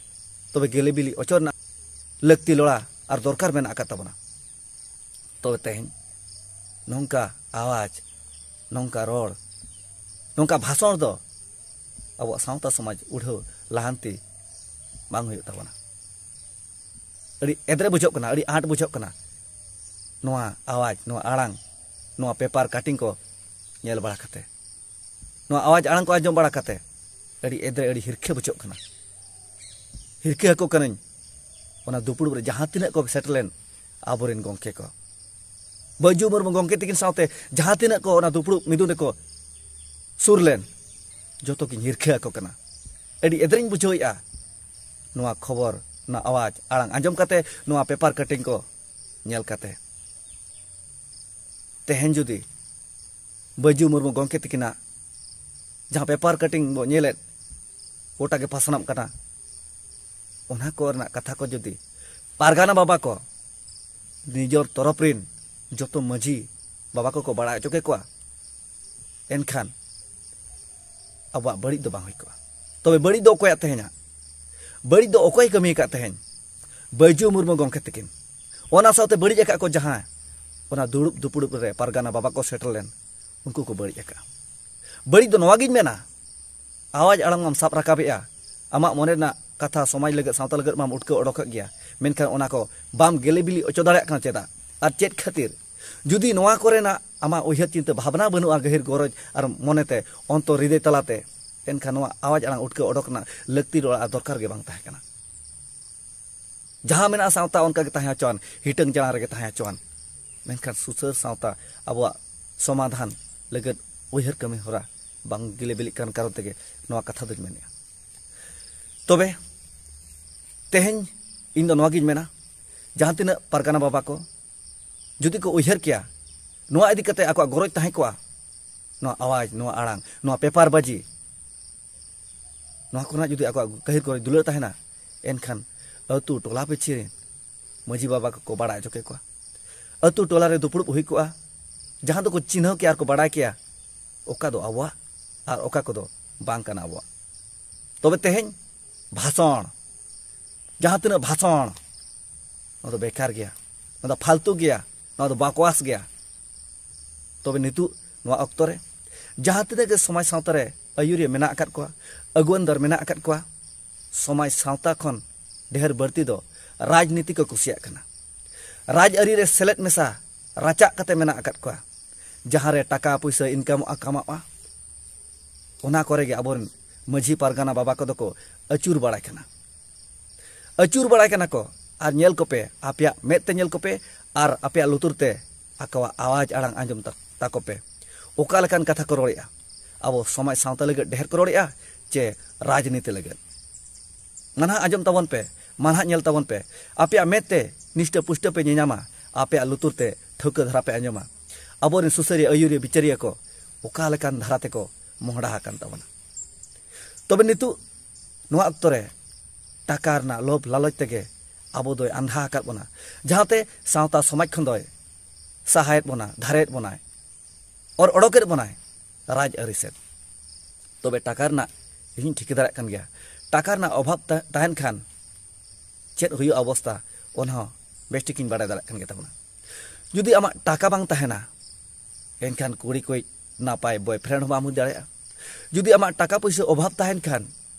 ᱛᱚᱵᱮ ᱜᱮᱞᱮ ᱵᱤᱞᱤ ᱚᱪᱚ ᱨᱮᱱᱟᱜ ᱞᱟᱹᱠᱛᱤ ᱞᱚᱲᱟ ᱟᱨ ᱫᱚᱨᱠᱟᱨ ᱢᱮᱱᱟᱜ ᱟᱠᱟᱫ ᱛᱟᱵᱚᱱᱟ᱾ ᱛᱚᱵᱮ ᱛᱮᱦᱮᱧ ᱱᱚᱝᱠᱟ ᱟᱣᱟᱡᱽ, ᱱᱚᱝᱠᱟ ᱨᱚᱲ, ᱱᱚᱝᱠᱟ ᱵᱷᱟᱥᱚᱱ ᱫᱚ ᱟᱵᱚᱣᱟᱜ ᱥᱟᱶᱛᱟ ᱥᱚᱢᱟᱡᱽ ᱩᱰᱷᱟᱹᱣ ᱞᱟᱦᱟᱱᱛᱤ ᱵᱟᱝ ᱦᱩᱭᱩᱜ ᱛᱟᱵᱚᱱᱟ᱾ ᱟᱹᱰᱤ ᱮᱫᱽᱨᱮ ᱵᱩᱡᱷᱟᱹᱜ ᱠᱟᱱᱟ, ᱟᱹᱰᱤ ᱟᱸᱴ ᱵᱩᱡᱷᱟᱹᱜ ᱠᱟᱱᱟ᱾ ᱱᱚᱣᱟ ᱟᱣᱟᱡᱽ, ᱱᱚᱣᱟ ᱟᱲᱟᱝ, ᱱᱚᱣᱟ ᱯᱮᱯᱟᱨ ᱠᱟᱴᱤᱝ ᱠᱚ ᱧᱮᱞ ᱵᱟᱲᱟ ᱠᱟᱛᱮ, ᱱᱚᱣᱟ ᱟᱣᱟᱡᱽ ᱟᱲᱟᱝ ᱠᱚ ᱟᱸᱡᱚᱢ ᱵᱟᱲᱟ ᱠᱟᱛᱮ ᱟᱹᱰᱤ ᱮᱫᱽᱨᱮ, ᱟᱹᱰᱤ ᱦᱤᱨᱠᱷᱟᱹ ᱵᱩᱡᱷᱟᱹᱜ ᱠᱟᱱᱟ᱾ ᱦᱤᱨᱠᱷᱟᱹ ᱟᱠᱚ ᱠᱟᱹᱱᱟᱹᱧ ᱚᱱᱟ ᱫᱩᱯᱲᱩᱵ ᱨᱮ ᱡᱟᱦᱟᱸ ᱛᱤᱱᱟᱹᱜ ᱠᱚ ᱥᱮᱴᱮᱨ ᱞᱮᱱ ᱟᱵᱚᱨᱮᱱ ᱜᱚᱢᱠᱮ ᱠᱚ, ᱵᱟᱹᱡᱩ ᱢᱩᱨᱢᱩ ᱜᱚᱢᱠᱮ ᱛᱤᱠᱤᱱ ᱥᱟᱶᱛᱮ ᱡᱟᱦᱟᱸ ᱛᱤᱱᱟᱹᱜ ᱠᱚ ᱚᱱᱟ ᱫᱩᱯᱲᱩᱵ ᱢᱤᱫᱩᱱ ᱨᱮᱠᱚ ᱥᱩᱨ ᱞᱮᱱ, ᱡᱚᱛᱚ ᱜᱤᱧ ᱦᱤᱨᱠᱷᱟᱹ ᱟᱠᱚ ᱠᱟᱱᱟ᱾ ᱟᱹᱰᱤ ᱮᱫᱽᱨᱮᱧ ᱵᱩᱡᱷᱟᱹᱣᱮᱫᱼᱟ ᱱᱚᱣᱟ ᱠᱷᱚᱵᱚᱨ, ᱱᱚᱣᱟ ᱟᱣᱟᱡᱽ ᱟᱲᱟᱝ ᱟᱸᱡᱚᱢ ᱠᱟᱛᱮ, ᱱᱚᱣᱟ ᱯᱮᱯᱟᱨ ᱠᱟᱴᱤᱝ ᱠᱚ ᱧᱮᱞ ᱠᱟᱛᱮ᱾ ᱛᱮᱦᱮᱧ ᱡᱩᱫᱤ ᱵᱟᱹᱡᱩ ᱢᱩᱨᱢᱩ ᱜᱚᱢᱠᱮ ᱛᱤᱠᱤᱱᱟᱜ ᱡᱟᱦᱟᱸ ᱯᱮᱯᱟᱨ ᱠᱟᱴᱤᱝ ᱵᱚ ᱧᱮᱞᱮᱫ, ᱜᱚᱴᱟ ᱜᱮ ᱯᱟᱥᱱᱟᱜ ᱠᱟᱱᱟ, ᱚᱱᱟ ᱠᱚ ᱨᱮᱱᱟᱜ ᱠᱟᱛᱷᱟ ᱠᱚ ᱡᱩᱫᱤ ᱯᱟᱨᱜᱟᱱᱟ ᱵᱟᱵᱟ ᱠᱚ ᱱᱤᱡᱚᱨ ᱛᱚᱨᱚᱯ ᱨᱤᱱ ᱡᱚᱛᱚ ᱢᱟᱹᱡᱷᱤ ᱵᱟᱵᱟ ᱠᱚᱠᱚ ᱵᱟᱲᱟᱭ ᱦᱚᱪᱚ ᱠᱮᱠᱚᱣᱟ, ᱮᱱᱠᱷᱟᱱ ᱟᱵᱚᱣᱟᱜ ᱵᱟᱹᱲᱤᱡ ᱫᱚ ᱵᱟᱝ ᱦᱩᱭ ᱠᱚᱜᱼᱟ᱾ ᱛᱚᱵᱮ ᱵᱟᱹᱲᱤᱡ ᱫᱚ ᱚᱠᱚᱭᱟᱜ ᱛᱮᱦᱮᱧᱟ? ᱵᱟᱹᱲᱤᱡ ᱫᱚ ᱚᱠᱚᱭ ᱠᱟᱹᱢᱤ ᱟᱠᱟᱫ ᱛᱮᱦᱮᱧ? ᱵᱟᱹᱭᱡᱩ ᱢᱩᱨᱢᱩ ᱜᱚᱢᱠᱮ ᱛᱟᱹᱠᱤᱱ᱾ ᱚᱱᱟ ᱥᱟᱶᱛᱮ ᱵᱟᱹᱲᱤᱡ ᱟᱠᱟᱫ ᱠᱚ ᱡᱟᱦᱟᱸ, ᱚᱱᱟ ᱫᱩᱲᱩᱵ ᱫᱩᱯᱲᱩᱵ ᱨᱮ ᱯᱟᱨᱜᱟᱱᱟ ᱵᱟᱵᱟ ᱠᱚ ᱥᱮᱴᱮᱨ ᱞᱮᱱ, ᱩᱱᱠᱩ ᱠᱚ ᱵᱟᱹᱲᱤᱡ ᱟᱠᱟᱫᱼᱟ᱾ ᱵᱟᱹᱲᱤᱡ ᱫᱚ ᱱᱚᱣᱟ ᱜᱤᱧ ᱢᱮᱱᱟ, ᱟᱣᱟᱡᱽ ᱟᱲᱟᱝ ᱢᱟᱢ ᱥᱟᱵ ᱨᱟᱠᱟᱵᱮᱜᱼᱟ, ᱟᱢᱟᱜ ᱢᱚᱱᱮ ᱨᱮᱱᱟᱜ ᱠᱟᱛᱷᱟ ᱥᱚᱢᱟᱡᱽ ᱞᱟᱹᱜᱤᱫ, ᱥᱟᱶᱛᱟ ᱞᱟᱹᱜᱤᱫ ᱢᱟᱢ ᱩᱴᱠᱟᱹᱣ ᱚᱰᱚᱠᱮᱫ ᱜᱮᱭᱟ, ᱢᱮᱱᱠᱷᱟᱱ ᱚᱱᱟ ᱠᱚ ᱵᱟᱢ ᱜᱮᱞᱮ ᱵᱤᱞᱤ ᱚᱪᱚ ᱫᱟᱲᱮᱭᱟᱜ ᱠᱟᱱᱟ᱾ ᱪᱮᱫᱟᱜ ᱟᱨ ᱪᱮᱫ ᱠᱷᱟᱹᱛᱤᱨ? ᱡᱩᱫᱤ ᱱᱚᱣᱟ ᱠᱚᱨᱮᱱᱟᱜ ᱟᱢᱟᱜ ᱩᱭᱦᱟᱹᱨ ᱪᱤᱱᱛᱟᱹ ᱵᱷᱟᱵᱽᱱᱟ ᱵᱟᱹᱱᱩᱜᱼᱟ, ᱜᱟᱹᱦᱤᱨ ᱜᱚᱨᱚᱡᱽ ᱟᱨ ᱢᱚᱱᱮᱛᱮ ᱚᱱᱛᱚᱨ ᱦᱨᱤᱫᱚᱭ ᱛᱟᱞᱟᱛᱮ, ᱮᱱᱠᱷᱟᱱ ᱱᱚᱣᱟ ᱟᱣᱟᱡᱽ ᱟᱲᱟᱝ ᱩᱴᱠᱟᱹᱣ ᱚᱰᱚᱠ ᱨᱮᱱᱟᱜ ᱞᱟᱹᱠᱛᱤ ᱨᱚᱲ ᱟᱨ ᱫᱚᱨᱠᱟᱨ ᱜᱮ ᱵᱟᱝ ᱛᱟᱦᱮᱸ ᱠᱟᱱᱟ᱾ ᱡᱟᱦᱟᱸ ᱢᱮᱱᱟᱜᱼᱟ ᱥᱟᱶᱛᱟ, ᱚᱱᱠᱟ ᱜᱮ ᱛᱟᱦᱮᱸ ᱦᱚᱪᱚᱣᱟᱱ, ᱦᱤᱴᱟᱹᱝ ᱡᱟᱲᱟᱝ ᱨᱮᱜᱮ ᱛᱟᱦᱮᱸ ᱦᱚᱪᱚᱣᱟᱱ᱾ ᱢᱮᱱᱠᱷᱟᱱ ᱥᱩᱥᱟᱹᱨ ᱥᱟᱶᱛᱟ ᱟᱵᱚᱣᱟᱜ ᱥᱚᱢᱟᱫᱷᱟᱱ ᱞᱟᱹᱜᱤᱫ ᱩᱭᱦᱟᱹᱨ ᱠᱟᱹᱢᱤ ᱦᱚᱨᱟ ᱵᱟᱝ ᱜᱤᱞᱤ ᱵᱤᱞᱤᱜ ᱠᱟᱱ ᱠᱟᱨᱚᱱ ᱛᱮᱜᱮ ᱱᱚᱣᱟ ᱠᱟᱛᱷᱟ ᱫᱚᱧ ᱢᱮᱱᱮᱫᱼᱟ᱾ ᱛᱚᱵᱮ ᱛᱮᱦᱮᱧ ᱤᱧ ᱫᱚ ᱱᱚᱣᱟᱜᱤᱧ ᱢᱮᱱᱟ, ᱡᱟᱦᱟᱸ ᱛᱤᱱᱟᱹᱜ ᱯᱟᱨᱜᱟᱱᱟ ᱵᱟᱵᱟ ᱠᱚ ᱡᱩᱫᱤ ᱠᱚ ᱩᱭᱦᱟᱹᱨ ᱠᱮᱭᱟ, ᱱᱚᱣᱟ ᱤᱫᱤ ᱠᱟᱛᱮ ᱟᱠᱚᱣᱟᱜ ᱜᱚᱨᱚᱡᱽ ᱛᱟᱦᱮᱸ ᱠᱚᱜᱼᱟ, ᱱᱚᱣᱟ ᱟᱣᱟᱡᱽ, ᱱᱚᱣᱟ ᱟᱲᱟᱝ, ᱱᱚᱣᱟ ᱯᱮᱯᱟᱨ ᱵᱟᱡᱤ, ᱱᱚᱣᱟ ᱠᱚᱨᱮᱱᱟᱜ ᱡᱩᱫᱤ ᱟᱠᱚᱣᱟᱜ ᱜᱟᱹᱦᱤᱨ ᱜᱚᱨᱚᱡᱽ ᱫᱩᱞᱟᱹᱲ ᱛᱟᱦᱮᱱᱟ, ᱮᱱᱠᱷᱟᱱ ᱟᱹᱛᱩ ᱴᱚᱞᱟ ᱯᱤᱪᱷᱤ ᱨᱮᱱ ᱢᱟᱹᱡᱷᱤ ᱵᱟᱵᱟ ᱠᱚᱠᱚ ᱵᱟᱲᱟᱭ ᱦᱚᱪᱚ ᱠᱮ ᱠᱚᱣᱟ᱾ ᱟᱹᱛᱩ ᱴᱚᱞᱟ ᱨᱮ ᱫᱩᱯᱲᱩᱵ ᱦᱩᱭ ᱠᱚᱜᱼᱟ, ᱡᱟᱦᱟᱸ ᱫᱚᱠᱚ ᱪᱤᱱᱦᱟᱹᱣ ᱠᱮᱭᱟ ᱟᱨ ᱠᱚ ᱵᱟᱲᱟᱭ ᱠᱮᱭᱟ ᱚᱠᱟ ᱫᱚ ᱟᱵᱚᱣᱟᱜ ᱟᱨ ᱚᱠᱟ ᱠᱚᱫᱚ ᱵᱟᱝ ᱠᱟᱱᱟ ᱟᱵᱚᱣᱟᱜ᱾ ᱛᱚᱵᱮ ᱛᱮᱦᱮᱧ ᱵᱷᱟᱥᱚᱱ, ᱡᱟᱦᱟᱸ ᱛᱤᱱᱟᱹᱜ ᱵᱷᱟᱥᱚᱱ, ᱱᱚᱣᱟ ᱫᱚ ᱵᱮᱠᱟᱨ ᱜᱮᱭᱟ, ᱱᱚᱣᱟ ᱫᱚ ᱯᱷᱟᱞᱛᱩ ᱜᱮᱭᱟ, ᱱᱚᱣᱟ ᱫᱚ ᱵᱟᱠᱣᱟᱥ ᱜᱮᱭᱟ᱾ ᱛᱚᱵᱮ ᱱᱤᱛᱚᱜ ᱱᱚᱣᱟ ᱚᱠᱛᱚ ᱨᱮ ᱡᱟᱦᱟᱸ ᱛᱤᱱᱟᱹᱜ ᱜᱮ ᱥᱚᱢᱟᱡᱽ ᱥᱟᱶᱛᱟ ᱨᱮ ᱟᱹᱭᱩᱨᱤᱭᱟᱹ ᱢᱮᱱᱟᱜ ᱟᱠᱟᱫ ᱠᱚᱣᱟ, ᱟᱹᱜᱩᱣᱟᱹᱱ ᱫᱟᱨ ᱢᱮᱱᱟᱜ ᱟᱠᱟᱫ ᱠᱚᱣᱟ, ᱥᱚᱢᱟᱡᱽ ᱥᱟᱶᱛᱟ ᱠᱷᱚᱱ ᱰᱷᱮᱨ ᱵᱟᱹᱲᱛᱤ ᱫᱚ ᱨᱟᱡᱽᱱᱤᱛᱤ ᱠᱚ ᱠᱩᱥᱤᱭᱟᱜ ᱠᱟᱱᱟ᱾ ᱨᱟᱡᱽᱟᱹᱨᱤ ᱨᱮ ᱥᱮᱞᱮᱫ ᱢᱮᱥᱟ ᱨᱟᱪᱟᱜ ᱠᱟᱛᱮ ᱢᱮᱱᱟᱜ ᱟᱠᱟᱫ ᱠᱚᱣᱟ᱾ ᱡᱟᱦᱟᱸ ᱨᱮ ᱴᱟᱠᱟ ᱯᱩᱭᱥᱟᱹ ᱤᱱᱠᱟᱢᱚᱜᱼᱟ, ᱠᱟᱢᱟᱜᱼᱟ, ᱚᱱᱟ ᱠᱚᱨᱮ ᱜᱮ ᱟᱵᱚᱨᱮᱱ ᱢᱟᱹᱡᱷᱤ ᱯᱟᱨᱜᱟᱱᱟ ᱵᱟᱵᱟ ᱠᱚᱫᱚ ᱠᱚ ᱟᱹᱪᱩᱨ ᱵᱟᱲᱟᱭ ᱠᱟᱱᱟ᱾ ᱟᱹᱪᱩᱨ ᱵᱟᱲᱟᱭ ᱠᱟᱱᱟ ᱠᱚ᱾ ᱟᱨ ᱧᱮᱞ ᱠᱚᱯᱮ, ᱟᱯᱮᱭᱟᱜ ᱢᱮᱫ ᱛᱮ ᱧᱮᱞ ᱠᱚᱯᱮ ᱟᱨ ᱟᱯᱮᱭᱟᱜ ᱞᱩᱛᱩᱨ ᱛᱮ ᱟᱠᱚᱣᱟᱜ ᱟᱣᱟᱡᱽ ᱟᱲᱟᱝ ᱟᱸᱡᱚᱢ ᱛᱟ-, ᱛᱟᱠᱚ ᱯᱮ᱾ ᱚᱠᱟ ᱞᱮᱠᱟᱱ ᱠᱟᱛᱷᱟ ᱠᱚ ᱨᱚᱲᱮᱫᱼᱟ? ᱟᱵᱚ ᱥᱚᱢᱟᱡᱽ ᱥᱟᱶᱛᱟ ᱞᱟᱹᱜᱤᱫ ᱰᱷᱮᱨ ᱠᱚ ᱨᱚᱲᱮᱫᱼᱟ ᱪᱮ ᱨᱟᱡᱽᱱᱤᱛᱤ ᱞᱟᱹᱜᱤᱫ? ᱢᱟ ᱱᱟᱦᱟᱜ ᱟᱸᱡᱚᱢ ᱛᱟᱵᱚᱱ ᱯᱮ, ᱢᱟ ᱱᱟᱦᱟᱜ ᱧᱮᱞ ᱛᱟᱵᱚᱱ ᱯᱮ᱾ ᱟᱯᱮᱭᱟᱜ ᱢᱮᱫ ᱛᱮ ᱱᱤᱥᱴᱟᱹ ᱯᱩᱥᱴᱟᱹ ᱯᱮ ᱧᱮᱧᱟᱢᱟ, ᱟᱯᱮᱭᱟᱜ ᱞᱩᱛᱩᱨ ᱛᱮ ᱴᱷᱟᱹᱣᱠᱟᱹ ᱫᱷᱟᱨᱟ ᱯᱮ ᱟᱸᱡᱚᱢᱟ᱾ ᱟᱵᱚᱨᱮᱱ ᱥᱩᱥᱟᱹᱨᱤᱭᱟᱹ, ᱟᱹᱭᱩᱨᱤᱭᱟᱹ, ᱵᱤᱪᱟᱹᱨᱤᱭᱟᱹ ᱠᱚ ᱚᱠᱟ ᱞᱮᱠᱟᱱ ᱫᱷᱟᱨᱟ ᱛᱮᱠᱚ ᱢᱚᱦᱰᱟ ᱟᱠᱟᱱ ᱛᱟᱵᱚᱱᱟ᱾ ᱛᱚᱵᱮ ᱱᱤᱛᱚᱜ ᱱᱚᱣᱟ ᱚᱠᱛᱚ ᱨᱮ ᱴᱟᱠᱟ ᱨᱮᱱᱟᱜ ᱞᱳᱵᱷ ᱞᱟᱞᱚᱪ ᱛᱮᱜᱮ ᱟᱵᱚ ᱫᱚᱭ ᱟᱸᱫᱷᱟ ᱟᱠᱟᱫ ᱵᱚᱱᱟ, ᱡᱟᱦᱟᱸᱛᱮ ᱥᱟᱶᱛᱟ ᱥᱚᱢᱟᱡᱽ ᱠᱷᱚᱱ ᱫᱚᱭ ᱥᱟᱦᱟᱭᱮᱫ ᱵᱚᱱᱟ, ᱫᱷᱟᱨᱮᱭᱮᱫ ᱵᱚᱱᱟᱭ, ᱚᱨ ᱚᱰᱚᱠᱮᱫ ᱵᱚᱱᱟᱭ ᱨᱟᱡᱽ ᱟᱹᱨᱤ ᱥᱮᱫ᱾ ᱛᱚᱵᱮ ᱴᱟᱠᱟ ᱨᱮᱱᱟᱜ ᱤᱧ ᱴᱷᱤᱠᱟᱹ ᱫᱟᱲᱮᱭᱟᱜ ᱠᱟᱱ ᱜᱮᱭᱟ᱾ ᱴᱟᱠᱟ ᱨᱮᱱᱟᱜ ᱚᱵᱷᱟᱵᱽ ᱛᱟ-, ᱛᱟᱦᱮᱱ ᱠᱷᱟᱱ ᱪᱮᱫ ᱦᱩᱭᱩᱜᱼᱟ ᱚᱵᱚᱥᱛᱟ, ᱚᱱᱟ ᱦᱚᱸ ᱵᱮᱥ ᱴᱷᱤᱠᱤᱧ ᱵᱟᱲᱟᱭ ᱫᱟᱲᱮᱭᱟᱜ ᱠᱟᱱ ᱜᱮ ᱛᱟᱵᱚᱱᱟ᱾ ᱡᱩᱫᱤ ᱟᱢᱟᱜ ᱴᱟᱠᱟ ᱵᱟᱝ ᱛᱟᱦᱮᱱᱟ, ᱮᱱᱠᱷᱟᱱ ᱠᱩᱲᱤ ᱠᱚᱭᱤᱡ ᱱᱟᱯᱟᱭ boyfriend ᱦᱚᱸ ᱵᱟᱢ ᱦᱩᱭ ᱫᱟᱲᱮᱭᱟᱜᱼᱟ᱾ ᱡᱩᱫᱤ ᱟᱢᱟᱜ ᱴᱟᱠᱟ ᱯᱩᱭᱥᱟᱹ ᱚᱵᱷᱟᱵᱽ ᱛᱟᱦᱮᱱ ᱠᱷᱟᱱ,